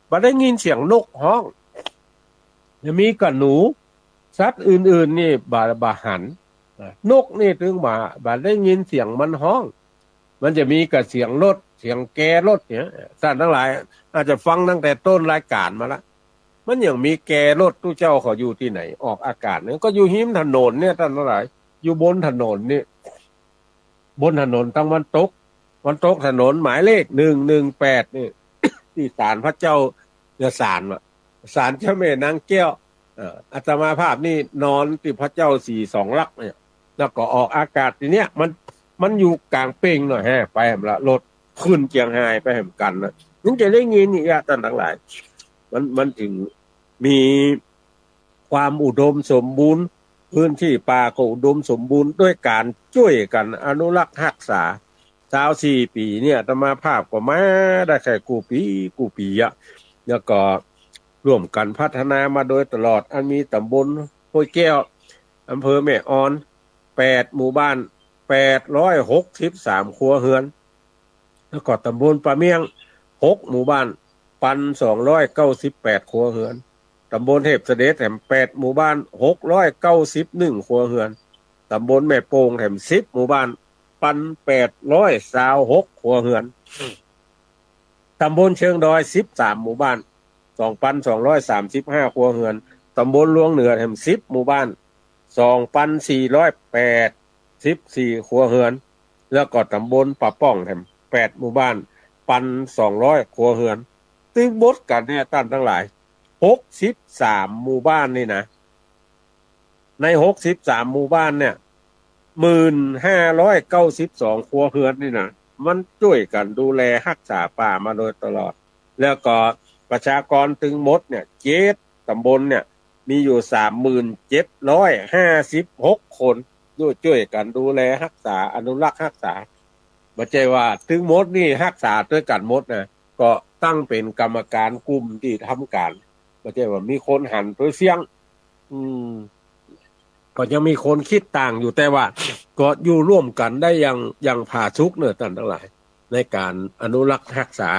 ບໍ່ໄດ້ຍິນສຽງນົກຮ້ອງ, ມີກະໜູ, ສັດອື່ນໆນີ້ບໍ່ ບໍ່ຫັນ, ນົກນີ້ເຖິງວ່າ ບໍ່ໄດ້ຍິນສຽງມັນຮ້ອງ. ມັນຈະມີກະສຽງລົດ, ສຽງແກລົດເນຍ, ທ່ານທັງຫຼາຍອາດຈະຟັງຕັ້ງແຕ່ຕົ້ນລາຍການມາລະ. ມັນຍັງມີແກລົດ, ຕູ້ເຈົ້າເຂົາຢູ່ທີ່ໃດ? ອອກອາກາດ, ກໍຢູ່ຮິມຖະໜົນເນຍ, ທ່ານທັງຫຼາຍ, ຢູ່ບົນຖະໜົນນີ້, ບົນຖະໜົນທາງວັນຕົກ, ວັນຕົກຖະໜົນໝາຍເລກໜຶ່ງໜຶ່ງແປດນີ້, ທີ່ສານພະເຈົ້າ, ເອີ ສານວ່າ ສານເຈົ້າແມ່ນາງແກ້ວ. ເອີ ອາດຕະມາພາບນີ້ນອນທີ່ພະເຈົ້າສີສອງຫຼັກນີ້ ແລ້ວກໍອອກອາກາດທີ່ເນີ້ຍ, ມັນ ມັນຢູ່ກາງເປັງໜ້ອຍແຮະ, ໄປຫັ້ນລະ, ລົດຂຶ້ນຈຽງຮາຍໄປຫັ້ນກັນນະ, ມັນຈະໄດ້ຍິນອີກລະ ທ່ານທັງຫຼາຍ. ມັນ ມັນຈຶ່ງມີຄວາມອຸດົມສົມບູນ, ພື້ນທີ່ປ່າກໍອຸດົມສົມບູນ ດ້ວຍການຊ່ວຍກັນອະນຸລັກຮັກສາ. ຊາວສີ່ປີນີ້ ອາດຕະມາພາບກໍມາໄດ້ແຄ່ກູ່ປີ ກູ່ປີອະ, ແລ້ວກໍຮ່ວມກັນພັດທະນາມາໂດຍຕະຫຼອດ, ອັນມີຕຳບົນຫ້ວຍແກ້ວ, ອຳເພີແມ່ອອນ ແປດໝູ່ບ້ານ ແປດຮ້ອຍຫົກສິບສາມຄົວເຮືອນ, ແລ້ວກໍຕຳບົນປາມ້ຽງ ຫົກໝູ່ບ້ານ ພັນສອງຮ້ອຍເກົ້າສິບແປດຄົວເຮືອນ, ຕຳບົນເທບສະເດັດແຖມ ແປດໝູ່ບ້ານ ຫົກຮ້ອຍເກົ້າສິບໜຶ່ງຄົວເຮືອນ, ຕຳບົນແມ່ໂປ່ງແຖມ ສິບໝູ່ບ້ານ ພັນແປດຮ້ອຍຊາວຫົກຄົວເຮືອນ, ຕຳບົນເຊີງດອຍ ສິບສາມໝູ່ບ້ານ ສອງພັນສອງຮ້ອຍສາມສິບຫ້າຄົວເຮືອນ, ຕຳບົນຫຼວງເໜືອແຖມ ສິບໝູ່ບ້ານ ສອງພັນສີ່ຮ້ອຍແປດສິບສີ່ຄົວເຮືອນ, ແລ້ວກໍຕຳບົນປາປ້ອງແຖມ ແປດໝູ່ບ້ານ ພັນສອງຮ້ອຍຄົວເຮືອນ. ຕຶງໝົດກັນເນຍ ທ່ານທັງຫຼາຍ ຫົກສິບສາມໝູ່ບ້ານນີ້ນະ, ໃນຫົກສິບສາມໝູ່ບ້ານເນຍ ໝື່ນຫ້າຮ້ອຍເກົ້າສິບສອງຄົວເຮືອນນີ້ນະ ມັນຊ່ວຍກັນດູແລຮັກສາປ່າມາໂດຍຕະຫຼອດ. ແລ້ວກໍປະຊາກອນຕຶງໝົດເນຍ ເຈັດຕຳບົນເນຍ ມີຢູ່ສາມໝື່ນເຈັດຮ້ອຍຫ້າສິບຫົກຄົນ ຢູ່ຊ່ວຍກັນດູແລຮັກສາ ອະນຸລັກຮັກສາ. ບໍ່ໃຊ່ວ່າຕຶງໝົດນີ້ຮັກສາດ້ວຍກັນໝົດນະ, ກໍຕັ້ງເປັນກຳມະການກຸ່ມທີ່ທຳການ, ບໍ່ໃຊ່ວ່າມີຄົນຫັນໂຕສຽງ. ອືມ ກໍຍັງມີຄົນຄິດຕ່າງຢູ່, ແຕ່ວ່າກໍຢູ່ຮ່ວມກັນໄດ້ຢ່າງ ຢ່າງຜາສຸກເນາະ ທ່ານທັງຫຼາຍ, ໃນການອະນຸລັກຮັກສາ.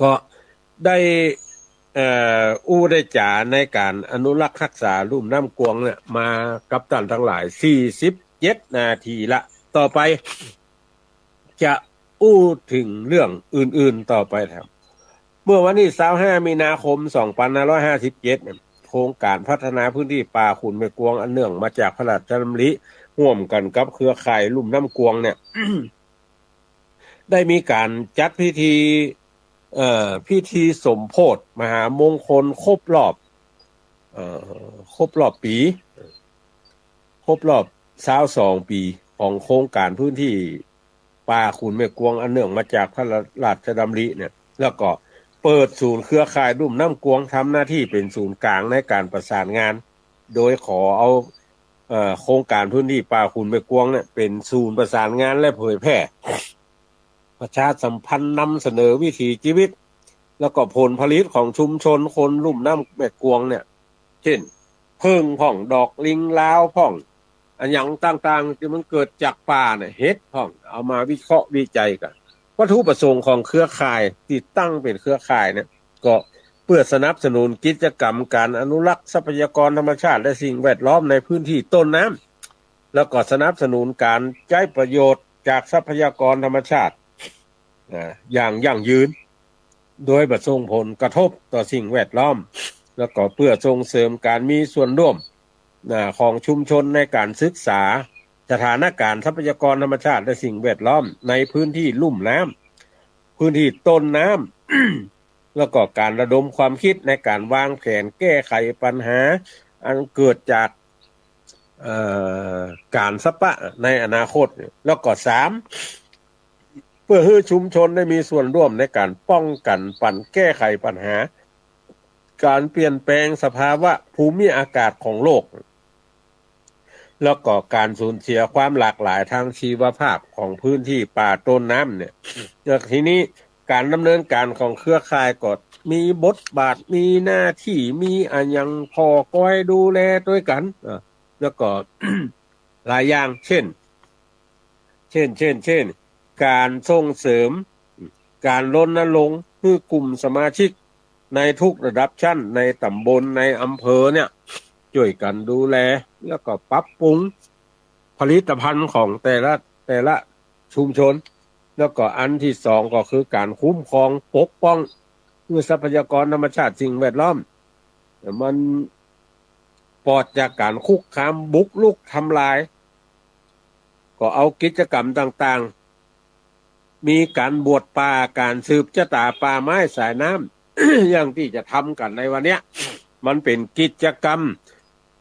ກໍໄດ້ ເອີ ອູ້ໄດ້ຈາໃນການອະນຸລັກຮັກສາລຸ່ມນ້ຳກວງເນຍ ມາກັບທ່ານທັງຫຼາຍ ສີ່ສິບເຈັດນາທີລະ. ຕໍ່ໄປຈະອູ້ເຖິງເລື່ອງອື່ນໆຕໍ່ໄປແລ້ວ. ເມື່ອວັນທີຊາວຫ້າມີນາຄົມ ສອງພັນຫ້າຮ້ອຍຫ້າສິບເຈັດເນຍ ໂຄງການພັດທະນາພື້ນທີ່ປ່າຂຸນແມ່ກວງ ອັນເນື່ອງມາຈາກພະລາຊະດຳລິ ຮ່ວມກັນກັບເຄືອຂ່າຍລຸ່ມນ້ຳກວງເນ່ຍ ໄດ້ມີການຈັດພິທີ ເອີ ພິທີສົມໂພດມະຫາມົງຄົນຄົບລອບ ເອີ ຄົບລອບປີ ຄົບລອບຊາວສອງປີຂອງໂຄງການພື້ນທີ່ປ່າຂຸນແມ່ກວງ ອັນເນື່ອງມາຈາກພະລາຊະດຳລິເນ່ຍ ແລ້ວກໍເປີດສູນເຄືອຂ່າຍລຸ່ມນ້ຳກວງ ທຳໜ້າທີ່ເປັນສູນກາງໃນການປະສານງານ ໂດຍຂໍເອົາ ເອີ ໂຄງການພື້ນທີ່ປ່າຂຸນແມ່ກວງເນ່ຍ ເປັນສູນປະສານງານ ແລະ ເຜີຍແຜ່ ປະຊາສຳພັນ ນຳສະເໜີວິຖີຊີວິດ ແລ້ວກໍຜົນຜະລິດຂອງຊຸມຊົນຄົນລຸ່ມນ້ຳແມ່ກວງເນ່ຍ ເຊັ່ນ ເຜິ້ງພ້ອງ ດອກລິງລາວພ້ອງ ອັນຫຍັງຕ່າງໆ ທີ່ມັນເກີດຈາກປ່າເນ່ຍ ເຫັດພ້ອງ ເອົາມາວິເຄາະວິໄຈກັນ. ວັດຖຸປະສົງຂອງເຄືອຂ່າຍທີ່ຕັ້ງເປັນເຄືອຂ່າຍເນ່ຍ ກໍເພື່ອສະໜັບສະໜູນກິດຈະກຳການອະນຸລັກຊັບພະຍາກອນທຳມະຊາດ ແລະ ສິ່ງແວດລ້ອມໃນພື້ນທີ່ຕົ້ນນ້ຳ ແລ້ວກໍສະໜັບສະໜູນການໃຊ້ປະໂຫຍດຈາກຊັບພະຍາກອນທຳມະຊາດ ອາ ຢ່າງຢັ້ງຢືນ ໂດຍບໍ່ສົ່ງຜົນກະທົບຕໍ່ສິ່ງແວດລ້ອມ ແລ້ວກໍເພື່ອສົ່ງເສີມການມີສ່ວນຮ່ວມ ອາ ຂອງຊຸມຊົນໃນການສຶກສາສະຖານະການຊັບພະຍາກອນທຳມະຊາດ ແລະ ສິ່ງແວດລ້ອມໃນພື້ນທີ່ລຸ່ມນ້ຳ ພື້ນທີ່ຕົ້ນນ້ຳ ແລ້ວກໍການລະດົມຄວາມຄິດໃນການວາງແຜນແກ້ໄຂບັນຫາອັນເກີດຈາກ ເອີ ການສະປະໃນອະນາຄົດ ແລ້ວກໍສາມ ເພື່ອໃຫ້ຊຸມຊົນໄດ້ມີສ່ວນຮ່ວມໃນການປ້ອງກັນ ປັນແກ້ໄຂບັນຫາການປ່ຽນແປງສະພາວະພູມິອາກາດຂອງໂລກ ແລ້ວກໍການສູນເສຍຄວາມຫຼາກຫຼາຍທາງຊີວະພາບຂອງພື້ນທີ່ປ່າຕົ້ນນ້ຳເນ່ຍ ແລ້ວທີນີ້ການດຳເນີນການຂອງເຄືອຂ່າຍກໍມີບົດບາດ ມີໜ້າທີ່ ມີອັນຫຍັງພໍກອຍດູແລດ້ວຍກັນ ເອີ ແລ້ວກໍ ຫຼາຍຢ່າງ ເຊັ່ນ ເຊັ່ນ ເຊັ່ນ ເຊັ່ນ ການສົ່ງເສີມ ການລົນນະລົງໃຫ້ກຸ່ມສະມາຊິກໃນທຸກລະດັບຊັ້ນ ໃນຕຳບົນ ໃນອຳເພີເນ່ຍ ຊ່ວຍກັນດູແລ ແລ້ວກໍປັບປຸງຜະລິດຕະພັນຂອງແຕ່ລະ ແຕ່ລະຊຸມຊົນ ແລ້ວກໍອັນທີສອງກໍຄືການຄຸ້ມຄອງປົກປ້ອງ ຄືຊັບພະຍາກອນທຳມະຊາດ ສິ່ງແວດລ້ອມ ມັນປອດຈາກການຄຸກຄາມ ບຸກລຸກທຳລາຍ ກໍເອົາກິດຈະກຳຕ່າງໆ ມີການບວດປ່າ ການສືບຊະຕາປ່າໄມ້ສາຍນ້ຳ ຢ່າງທີ່ຈະທຳກັນໃນວັນເນີ້ຍ ມັນເປັນກິດຈະກຳ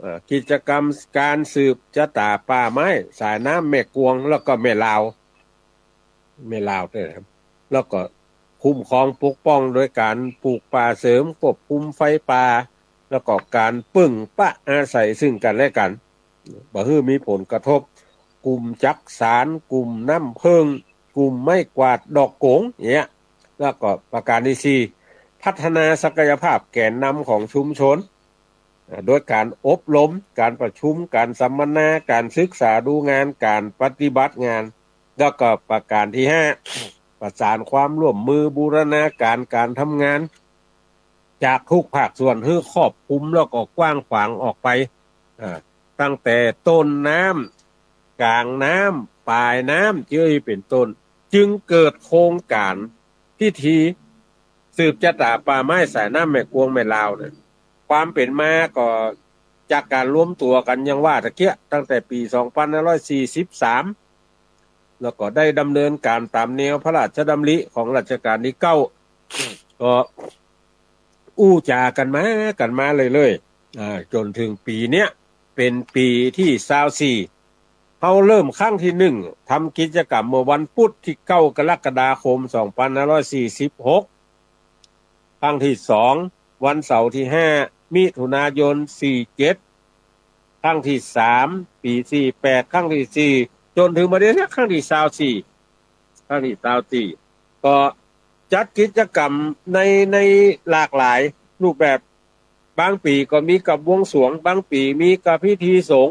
ເອີ ກິດຈະກຳການສືບຊະຕາປ່າໄມ້ສາຍນ້ຳແມ່ກວງ ແລ້ວກໍແມ່ລາວ ແມ່ລາວເດ້ ແລ້ວກໍຄຸ້ມຄອງປົກປ້ອງໂດຍການປູກປ່າເສີມ ຄວບຄຸມໄຟປ່າ ແລ້ວກໍການເພິ່ງປະອາໄສຊຶ່ງກັນແລະກັນ ບໍ່ໃຫ້ມີຜົນກະທົບ ກຸ່ມຈັກສານ ກຸ່ມນ້ຳເຜິ້ງ ກຸ່ມໄມ້ກວາດດອກໂກງ ເອີຍ ແລ້ວກໍປະການທີສີ່ ພັດທະນາສັກກະຍະພາບແກນນຳຂອງຊຸມຊົນ ໂດຍການອົບຮົມ ການປະຊຸມ ການສຳມະນາ ການສຶກສາດູງານ ການປະຕິບັດງານ ແລ້ວກໍປະການທີຫ້າ ປະສານຄວາມຮ່ວມມືບູລະນາການການທຳງານ ຈາກທຸກພາກສ່ວນໃຫ້ຄອບຄຸມ ແລ້ວກໍກວ້າງຂວາງອອກໄປ ເອີ ຕັ້ງແຕ່ຕົ້ນນ້ຳ ກາງນ້ຳ ປາຍນ້ຳ ເຈົ້າເປັນຕົ້ນ ຈຶ່ງເກີດໂຄງການພິທີ ສືບຊະຕາປ່າໄມ້ສາຍນ້ຳແມ່ກວງແມ່ລາວເນຍ ຄວາມເປັນມາກໍຈາກການລວມຕົວກັນ ຢ່າງວ່າຕະເກຍ ຕັ້ງແຕ່ປີສອງພັນຫ້າຮ້ອຍສີ່ສິບສາມ ແລ້ວກໍໄດ້ດຳເນີນການຕາມແນວພະລາຊະດຳລິຂອງລັດຊະການທີເກົ້າ ກໍອູ່ຈາກັນມາ ກັນມາເລື້ອຍໆ ອ່າ ຈົນເຖິງປີເນີ້ຍເປັນປີທີຊາວສີ່ ເຮົາເລີ່ມຄັ້ງທີໜຶ່ງ ທຳກິດຈະກຳເມື່ອວັນພຸດທີເກົ້າ ກໍລະກະດາຄົມ ສອງພັນຫ້າຮ້ອຍສີ່ສິບຫົກ ຄັ້ງທີສອງ ວັນເສົາທີຫ້າ ມິຖຸນາຍົນສີ່ເຈັດ ຄັ້ງທີສາມ ປີສີ່ແປດ ຄັ້ງທີສີ່ ຈົນເຖິງບັດນີ້ ຄັ້ງທີຊາວສີ່ ຄັ້ງທີຊາວສີ່ ກໍຈັດກິດຈະກຳໃນ ໃນຫຼາກຫຼາຍຮູບແບບ ບາງປີກໍມີການບວງສວງ ບາງປີມີການພິທີສົງ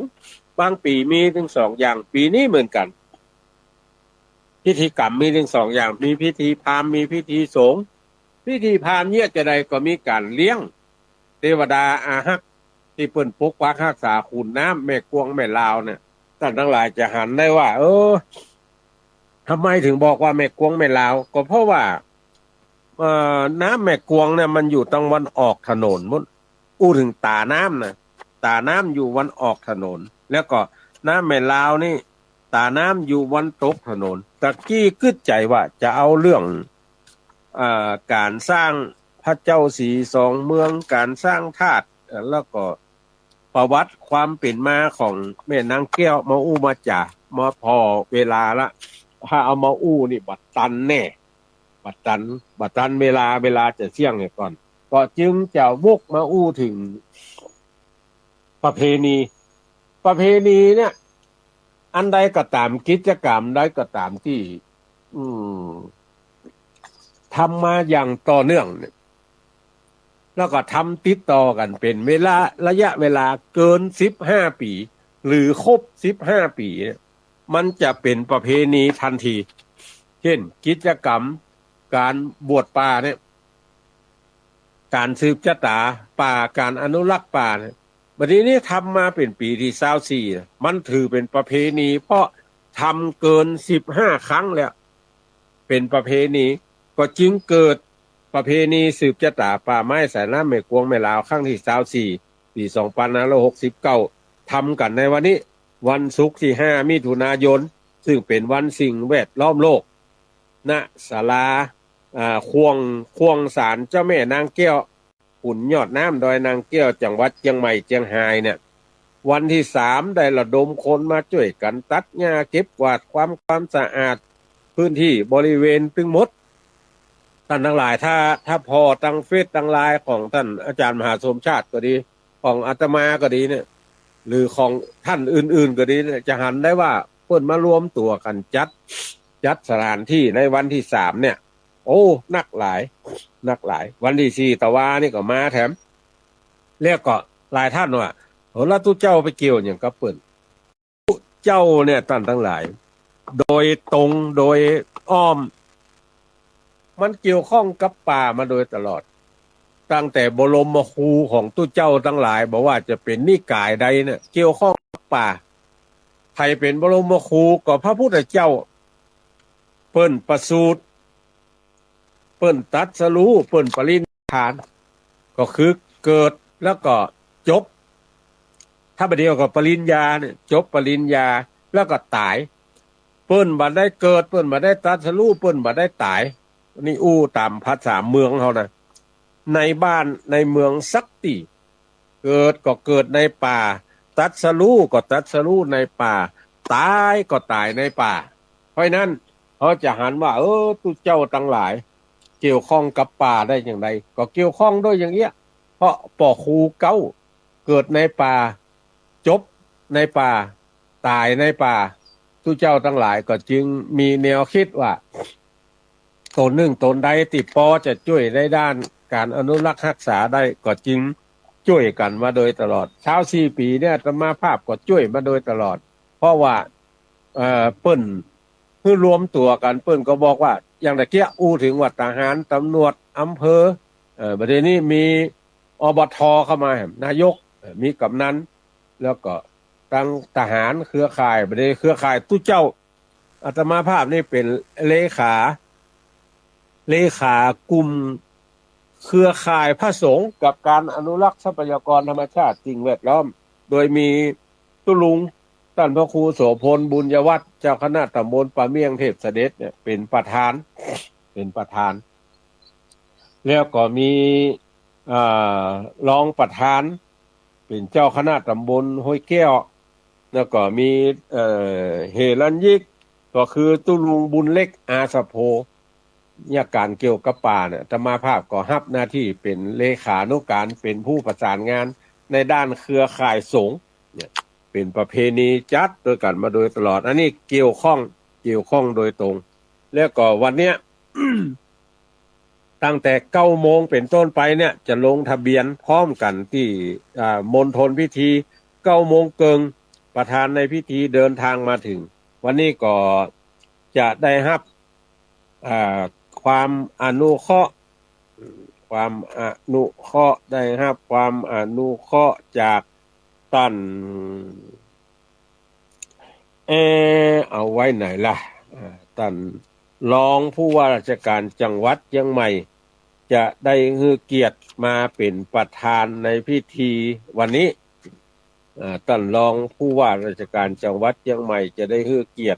ບາງປີມີທັງສອງຢ່າງ ປີນີ້ເໝືອນກັນ ພິທີກຳມີທັງສອງຢ່າງ ມີພິທີພາມ ມີພິທີສົງ ພິທີພາມເນຍ ຈະໃດກໍມີການລ້ຽງເທວະດາອາຮັກ ທີ່ເພິ່ນປົກປັກຮັກສາຂຸນນ້ຳແມ່ກວງແມ່ລາວເນຍ ທ່ານທັງຫຼາຍຈະຫັນໄດ້ວ່າ ເອີ ທຳໄມເຖິງບອກວ່າແມ່ກວງແມ່ລາວ ກໍເພາະວ່າ ເອີ ນ້ຳແມ່ກວງເນຍ ມັນຢູ່ຕາງວັນອອກຖະໜົນພຸ້ນ ອູ້ເຖິງຕານ້ຳນະ ຕານ້ຳຢູ່ວັນອອກຖະໜົນ ແລ້ວກໍນ້ຳແມ່ລາວນີ້ ຕານ້ຳຢູ່ວັນຕົກຖະໜົນ. ຕະກີ້ຄິດໃຈວ່າຈະເອົາເລື່ອງ ອ່າ ການສ້າງພະເຈົ້າສີສອງເມືອງ, ການສ້າງທາດ ແລ້ວກໍປະຫວັດຄວາມເປັນມາຂອງແມ່ນາງແກ້ວມາອູ້ມາຈາ ມາພໍເວລາລະ. ຖ້າເອົາມາອູ້ນີ້ບັດຕັນແນ່ ບັດຕັນ ບັດຕັນເວລາ ເວລາຈະສ່ຽງໃຫ້ກ່ອນ ກໍຈຶ່ງຈະວົກມາອູ້ເຖິງປະເພນີ. ປະເພນີເນຍ ອັນໃດກໍຕາມ ກິດຈະກຳໃດກໍຕາມທີ່ ອືມ ທຳມາຢ່າງຕໍ່ເນື່ອງເນຍ ແລ້ວກໍທຳຕິດຕໍ່ກັນເປັນເວລາ ໄລຍະເວລາເກີນສິບຫ້າປີ ຫຼື ຄົບສິບຫ້າປີເນຍ ມັນຈະເປັນປະເພນີທັນທີ. ເຊັ່ນ ກິດຈະກຳການບວດປ່າເນຍ ການສືບຊະຕາປ່າ ການອະນຸລັກປ່າເນຍ ບັດນີ້ນີ້ທຳມາເປັນປີທີຊາວສີ່ ມັນຖືເປັນປະເພນີ ເພາະທຳເກີນສິບຫ້າຄັ້ງແລ້ວ ເປັນປະເພນີ ກໍຈຶ່ງເກີດປະເພນີສືບຊະຕາປ່າໄມ້ສາຍນ້ຳແມ່ກວງແມ່ລາວຄັ້ງທີຊາວສີ່ ປີສອງພັນຫ້າຮ້ອຍຫົກສິບເກົ້າ ທຳກັນໃນວັນນີ້ ວັນສຸກທີຫ້າ ມິຖຸນາຍົນ ຊຶ່ງເປັນວັນສິ່ງແວດລ້ອມໂລກ ນະສາລາ ອາ ຂວງ ຂວງສານເຈົ້າແມ່ນາງແກ້ວ ຂຸນຍອດນ້ຳ ດອຍນາງແກ້ວ ຈັງຫວັດຈຽງໃໝ່ ຈຽງຮາຍເນຍ ວັນທີສາມ ໄດ້ລະດົມຄົນມາຊ່ວຍກັນຕັດຫຍ້າ ເກັບກວາດຄວາມ ຄວາມສະອາດພື້ນທີ່ບໍລິເວນຕຶງໝົດ. ທ່ານທັງຫຼາຍ ຖ້າ ຖ້າພໍ້ທາງເຟສທາງລາຍຂອງທ່ານອາຈານມະຫາສົມຊາດກໍດີ ຂອງອາດຕະມາກໍດີເນຍ ຫຼື ຂອງທ່ານອື່ນໆກໍດີເນຍ ຈະຫັນໄດ້ວ່າເພິ່ນມາລວມຕົວກັນຈັດ ຈັດສະຖານທີ່ໃນວັນທີສາມເນຍ ໂອ້ ນັກຫຼາຍ ນັກຫຼາຍ. ວັນທີສີ່ ຕະວານີ້ກໍມາແຖມ ແລ້ວກໍຫຼາຍທ່ານວ່າ ໂອ້ ລະຕຸເຈົ້າໄປກ່ຽວຫຍັງກັບເພິ່ນ? ຕຸເຈົ້າເນຍ ທ່ານທັງຫຼາຍ ໂດຍຕົງ ໂດຍອ້ອມ ມັນກ່ຽວຂ້ອງກັບປ່າມາໂດຍຕະຫຼອດ. ຕັ້ງແຕ່ບໍລົມມະຄູຂອງຕຸເຈົ້າທັງຫຼາຍ ບໍ່ວ່າຈະເປັນນິກາຍໃດເນຍ ກ່ຽວຂ້ອງກັບປ່າ. ໃຜເປັນບໍລົມມະຄູ? ກໍພະພຸດທະເຈົ້າ ເພິ່ນປະສູດ ເພິ່ນຕັດສະຮູ້ ເພິ່ນປະລິນ ຖານ ກໍຄືເກີດແລ້ວກໍຈົບ. ຖ້າບາດດຽວກໍປະລິນຍາເນຍ ຈົບປະລິນຍາແລ້ວກໍຕາຍ. ເພິ່ນບໍ່ໄດ້ເກີດ ເພິ່ນບໍ່ໄດ້ຕັດສະຮູ້ ເພິ່ນບໍ່ໄດ້ຕາຍ. ນີ້ອູ້ຕາມພາສາເມືອງເຮົານະ ໃນບ້ານໃນເມືອງສັກຕີ ເກີດກໍເກີດໃນປ່າ ຕັດສະຮູ້ກໍຕັດສະຮູ້ໃນປ່າ ຕາຍກໍຕາຍໃນປ່າ. ເພາະນັ້ນ ເຮົາຈະຫັນວ່າ ເອີ ຕຸເຈົ້າທັງຫຼາຍ ກ່ຽວຂ້ອງກັບປ່າໄດ້ຈັ່ງໃດ? ກໍກ່ຽວຂ້ອງດ້ວຍຢ່າງເອີຍ ເພາະປໍຄູເກົ້າ ເກີດໃນປ່າ ຈົບໃນປ່າ ຕາຍໃນປ່າ. ຕຸເຈົ້າທັງຫຼາຍກໍຈຶ່ງມີແນວຄິດວ່າ ຕົນໜຶ່ງຕົນໃດທີ່ພໍຈະຊ່ວຍໃນດ້ານການອະນຸລັກຮັກສາໄດ້ ກໍຈຶ່ງຊ່ວຍກັນມາໂດຍຕະຫຼອດ. ຊາວສີ່ປີເນຍ ອາດຕະມາພາບກໍຊ່ວຍມາໂດຍຕະຫຼອດ ເພາະວ່າ ເອີ ເພິ່ນ ຄືລວມຕົວກັນ ເພິ່ນກໍບອກວ່າ ຢ່າງຕະເກຍອູ້ເຖິງວ່າທະຫານ ຕຳຫຼວດ ອຳເພີ ເອີ ບັດດຽວນີ້ມີ ອບທ ເຂົ້າມາ ນາຍົກ ເອີ ມີກຳນັນ ແລ້ວກໍທັງທະຫານ ເຄືອຂ່າຍ ບັດນີ້ເຄືອຂ່າຍຕຸເຈົ້າ ອາດຕະມາພາບນີ້ເປັນເລຂາ ເລຂາກຸ່ມເຄືອຂ່າຍພະສົງກັບການອະນຸລັກຊັບພະຍາກອນທຳມະຊາດ ສິ່ງແວດລ້ອມ ໂດຍມີຕຸລຸງ ທ່ານພະຄູໂສພົນ ບຸນຍະວັດ ເຈົ້າຄະນະຕຳບົນປາໝ້ຽງເທບສະເດັດເນຍ ເປັນປະທານ ເປັນປະທານ ແລ້ວກໍມີ ເອີ ລອງປະທານ ເປັນເຈົ້າຄະນະຕຳບົນຫ້ວຍແກ້ວ ແລ້ວກໍມີ ເອີ ເຮລັນຍິກ ກໍຄືຕຸລຸງບຸນເລັກ ອາສະໂພ. ວຽກການກ່ຽວກັບປ່າເນຍ ອາດຕະມາພາບກໍຮັບໜ້າທີ່ເປັນເລຂານຸການ ເປັນຜູ້ປະສານງານໃນດ້ານເຄືອຂ່າຍສົງເນຍ ເປັນປະເພນີຈັດດ້ວຍກັນມາໂດຍຕະຫຼອດ. ອັນນີ້ກ່ຽວຂ້ອງ ກ່ຽວຂ້ອງໂດຍຕົງ. ແລ້ວກໍວັນເນຍ ຕັ້ງແຕ່ເກົ້າໂມງເປັນຕົ້ນໄປເນຍ ຈະລົງທະບຽນພ້ອມກັນທີ່ ອາ ມົນທົນພິທີ ເກົ້າໂມງເຄິ່ງ ປະທານໃນພິທີເດີນທາງມາເຖິງ. ວັນນີ້ກໍຈະໄດ້ຮັບ ອາ ຄວາມອະນຸເຄາະ ຄວາມອະນຸເຄາະ ໄດ້ຮັບຄວາມອະນຸເຄາະຈາກທ່ານ ເອ ເອົາໄວ້ໃນລະ ອາ ທ່ານລອງຜູ້ວ່າລາຊະການຈັງຫວັດຈຽງໃໝ່ ຈະໄດ້ໃຫ້ກຽດມາເປັນປະທານໃນພິທີວັນນີ້. ເອີ ທ່ານຮອງຜູ້ວ່າລາຊະການຈັງຫວັດຊຽງໃໝ່ຈະໄດ້ໃຫ້ກຽດ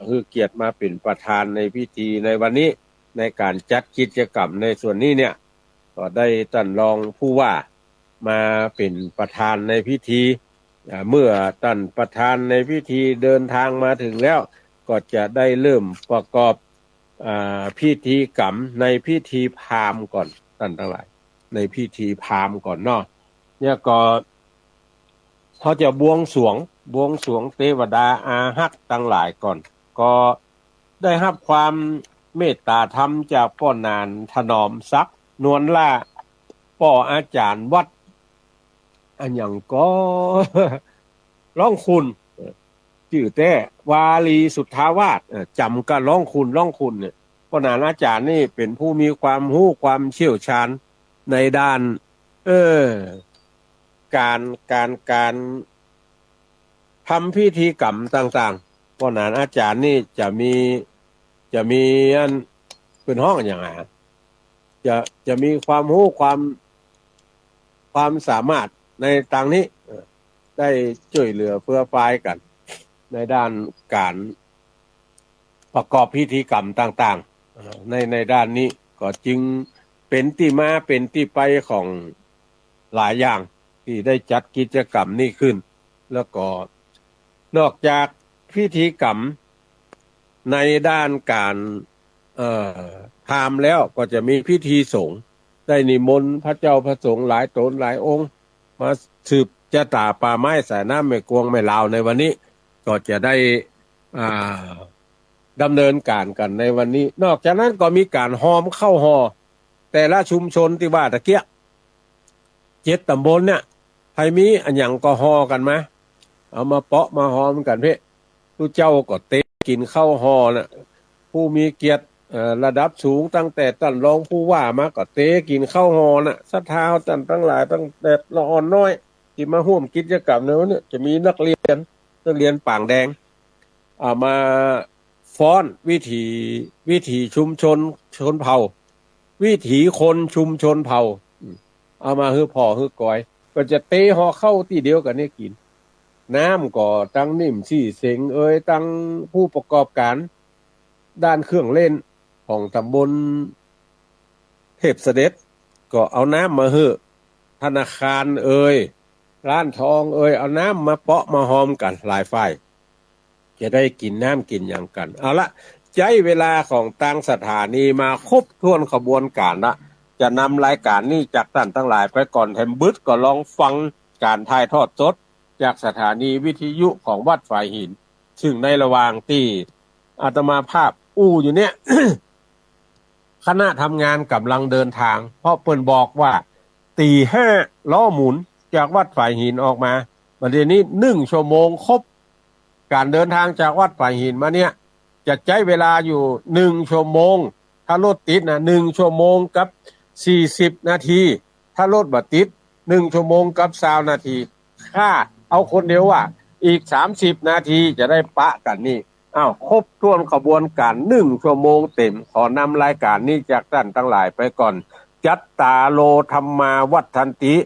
ໃຫ້ກຽດມາເປັນປະທານໃນພິທີໃນວັນນີ້ ໃນການຈັດກິດຈະກຳໃນສ່ວນນີ້ເນຍ ກໍໄດ້ທ່ານຮອງຜູ້ວ່າມາເປັນປະທານໃນພິທີ. ເມື່ອທ່ານປະທານໃນພິທີເດີນທາງມາເຖິງແລ້ວ ກໍຈະໄດ້ເລີ່ມປະກອບ ອາ ພິທີກຳໃນພິທີພາມກ່ອນ ທ່ານທັງຫຼາຍ ໃນພິທີພາມກ່ອນເນາະ. ແລ້ວກໍເຮົາຈະບວງສວງ ບວງສວງເທວະດາອາຮັກທັງຫຼາຍກ່ອນ ກໍໄດ້ຮັບຄວາມເມດຕາທຳຈາກພໍ່ນານຖະໜອມສັກ ນວນຫຼ້າ ພໍ່ອາຈານວັດ ອັນຫຍັງກໍ ຫຼວງຄຸນ ເອີ ຊື່ແທ້ ວາລີສຸດທາວາດ ເອີ ຈຳກັບຫຼວງຄຸນ ຫຼວງຄຸນນີ້ ເພາະນັ້ນອາຈານນີ້ເປັນຜູ້ມີຄວາມຮູ້ຄວາມຊ່ຽວຊານໃນດ້ານ ເອີ ການ ການ ການທຳພິທີກຳຕ່າງໆ. ເພາະນັ້ນອາຈານນີ້ຈະມີ ຈະມີອັນ ເພິ່ນຮ້ອງຫຍັງອະ ຈະ ຈະມີຄວາມຮູ້ຄວາມ ຄວາມສາມາດໃນທາງນີ້ ເອີ ໄດ້ຊ່ວຍເຫຼືອເຟືອຟາຍກັນໃນດ້ານການປະກອບພິທີກຳຕ່າງໆ ເອີ ໃນ ໃນດ້ານນີ້ ກໍຈຶ່ງເປັນທີ່ມາເປັນທີ່ໄປຂອງຫຼາຍຢ່າງທີ່ໄດ້ຈັດກິດຈະກຳນີ້ຂຶ້ນ. ແລ້ວກໍນອກຈາກພິທີກຳໃນດ້ານການ ເອີ ພາມແລ້ວ ກໍຈະມີພິທີສົງ ໄດ້ນິມົນພະເຈົ້າພະສົງຫຼາຍຕົນຫຼາຍອົງ ມາສືບຊະຕາປ່າໄມ້ສາຍນ້ຳແມ່ກວງແມ່ລາວໃນວັນນີ້ ກໍຈະໄດ້ ອ່າ ດຳເນີນການກັນໃນວັນນີ້. ນອກຈາກນັ້ນກໍມີການຮອມເຂົ້າຫໍ່ ແຕ່ລະຊຸມຊົນທີ່ວ່າຕະເກຍ ເຈັດຕຳບົນເນຍ ໃຜມີອັນຫຍັງກໍຫໍ່ກັນມາ ເອົາມາເປາະມາຫອມກັນເພະ. ຜູ້ເຈົ້າກໍເຕະກິນເຂົ້າຫໍ່ນະ ຜູ້ມີກຽດ ເອີ ລະດັບສູງ ຕັ້ງແຕ່ທ່ານຮອງຜູ້ວ່າມາກໍເຕະກິນເຂົ້າຫໍ່ນະ. ສັດທາເຮົາທ່ານທັງຫຼາຍ ຕັ້ງແຕ່ລະອ່ອນນ້ອຍ ທີ່ມາຮ່ວມກິດຈະກຳໃນວັນນີ້ ຈະມີນັກຮຽນ ນັກຮຽນປາງແດງ ເອົາມາຟ້ອນວິຖີ ວິຖີຊຸມຊົນຊົນເຜົ່າ ວິຖີຄົນຊຸມຊົນເຜົ່າ ເອົາມາຮືພໍຮືກອຍ ກໍຈະເຕຫໍ່ເຂົ້າທີ່ດຽວກັນນີ້ກິນ. ນ້ຳກໍທັງນິ້ມສີເສັງເອີຍ ທັງຜູ້ປະກອບການດ້ານເຄື່ອງເຫຼັ້ນຂອງຕຳບົນເທບສະເດັດ ກໍເອົານ້ຳມາເຮີ້ ທະນາຄານເອີຍ ຮ້ານທອງເອີຍ ເອົານ້ຳມາເປາະມາຫອມກັນຫຼາຍຝ່າຍ ຈະໄດ້ກິນນ້ຳກິນຫຍັງກັນ. ເອົາລະ ໃຊ້ເວລາຂອງທາງສະຖານີມາຄົບຖ້ວນຂະບວນການລະ ຈະນຳລາຍການນີ້ຈາກທ່ານທັງຫຼາຍໄປກ່ອນ ແຖມບຶດກໍລອງຟັງການຖ່າຍທອດສົດຈາກສະຖານີວິທະຍຸຂອງວັດຝາຍຫີນ. ຊຶ່ງໃນລະຫວ່າງທີ່ອາດຕະມາພາບອູ່ຢູ່ເນຍ ຄະນະທຳງານກຳລັງເດີນທາງ ເພາະເພິ່ນບອກວ່າ ຕີຫ້າລໍ້ໝູນຈາກວັດຝາຍຫີນອອກມາ. ບັດດຽວນີ້ໜຶ່ງຊົ່ວໂມງຄົບ ການເດີນທາງຈາກວັດຝາຍຫີນມາເນຍ ຈະໃຊ້ເວລາຢູ່ໜຶ່ງຊົ່ວໂມງ ຖ້າລົດຕິດນະ ໜຶ່ງຊົ່ວໂມງກັບສີ່ສິບນາທີ ຖ້າລົດບໍ່ຕິດ ໜຶ່ງຊົ່ວໂມງກັບຊາວນາທີ. ຖ້າເອົາຄົນດຽວວ່າ ອີກສາມສິບນາທີຈະໄດ້ປະກັນນີ້. ອ້າວ ຄົບຖ້ວນຂະບວນການໜຶ່ງຊົ່ວໂມງເຕັມ. ຂໍນຳລາຍການນີ້ຈາກທ່ານທັງຫຼາຍໄປກ່ອນ. ຈັດຕາໂລ ທຳມາ ວັດທັນຕິ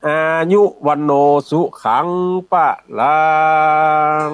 ອາຍຸ ວັນໂນ ສຸຂັງ ພະລັງ.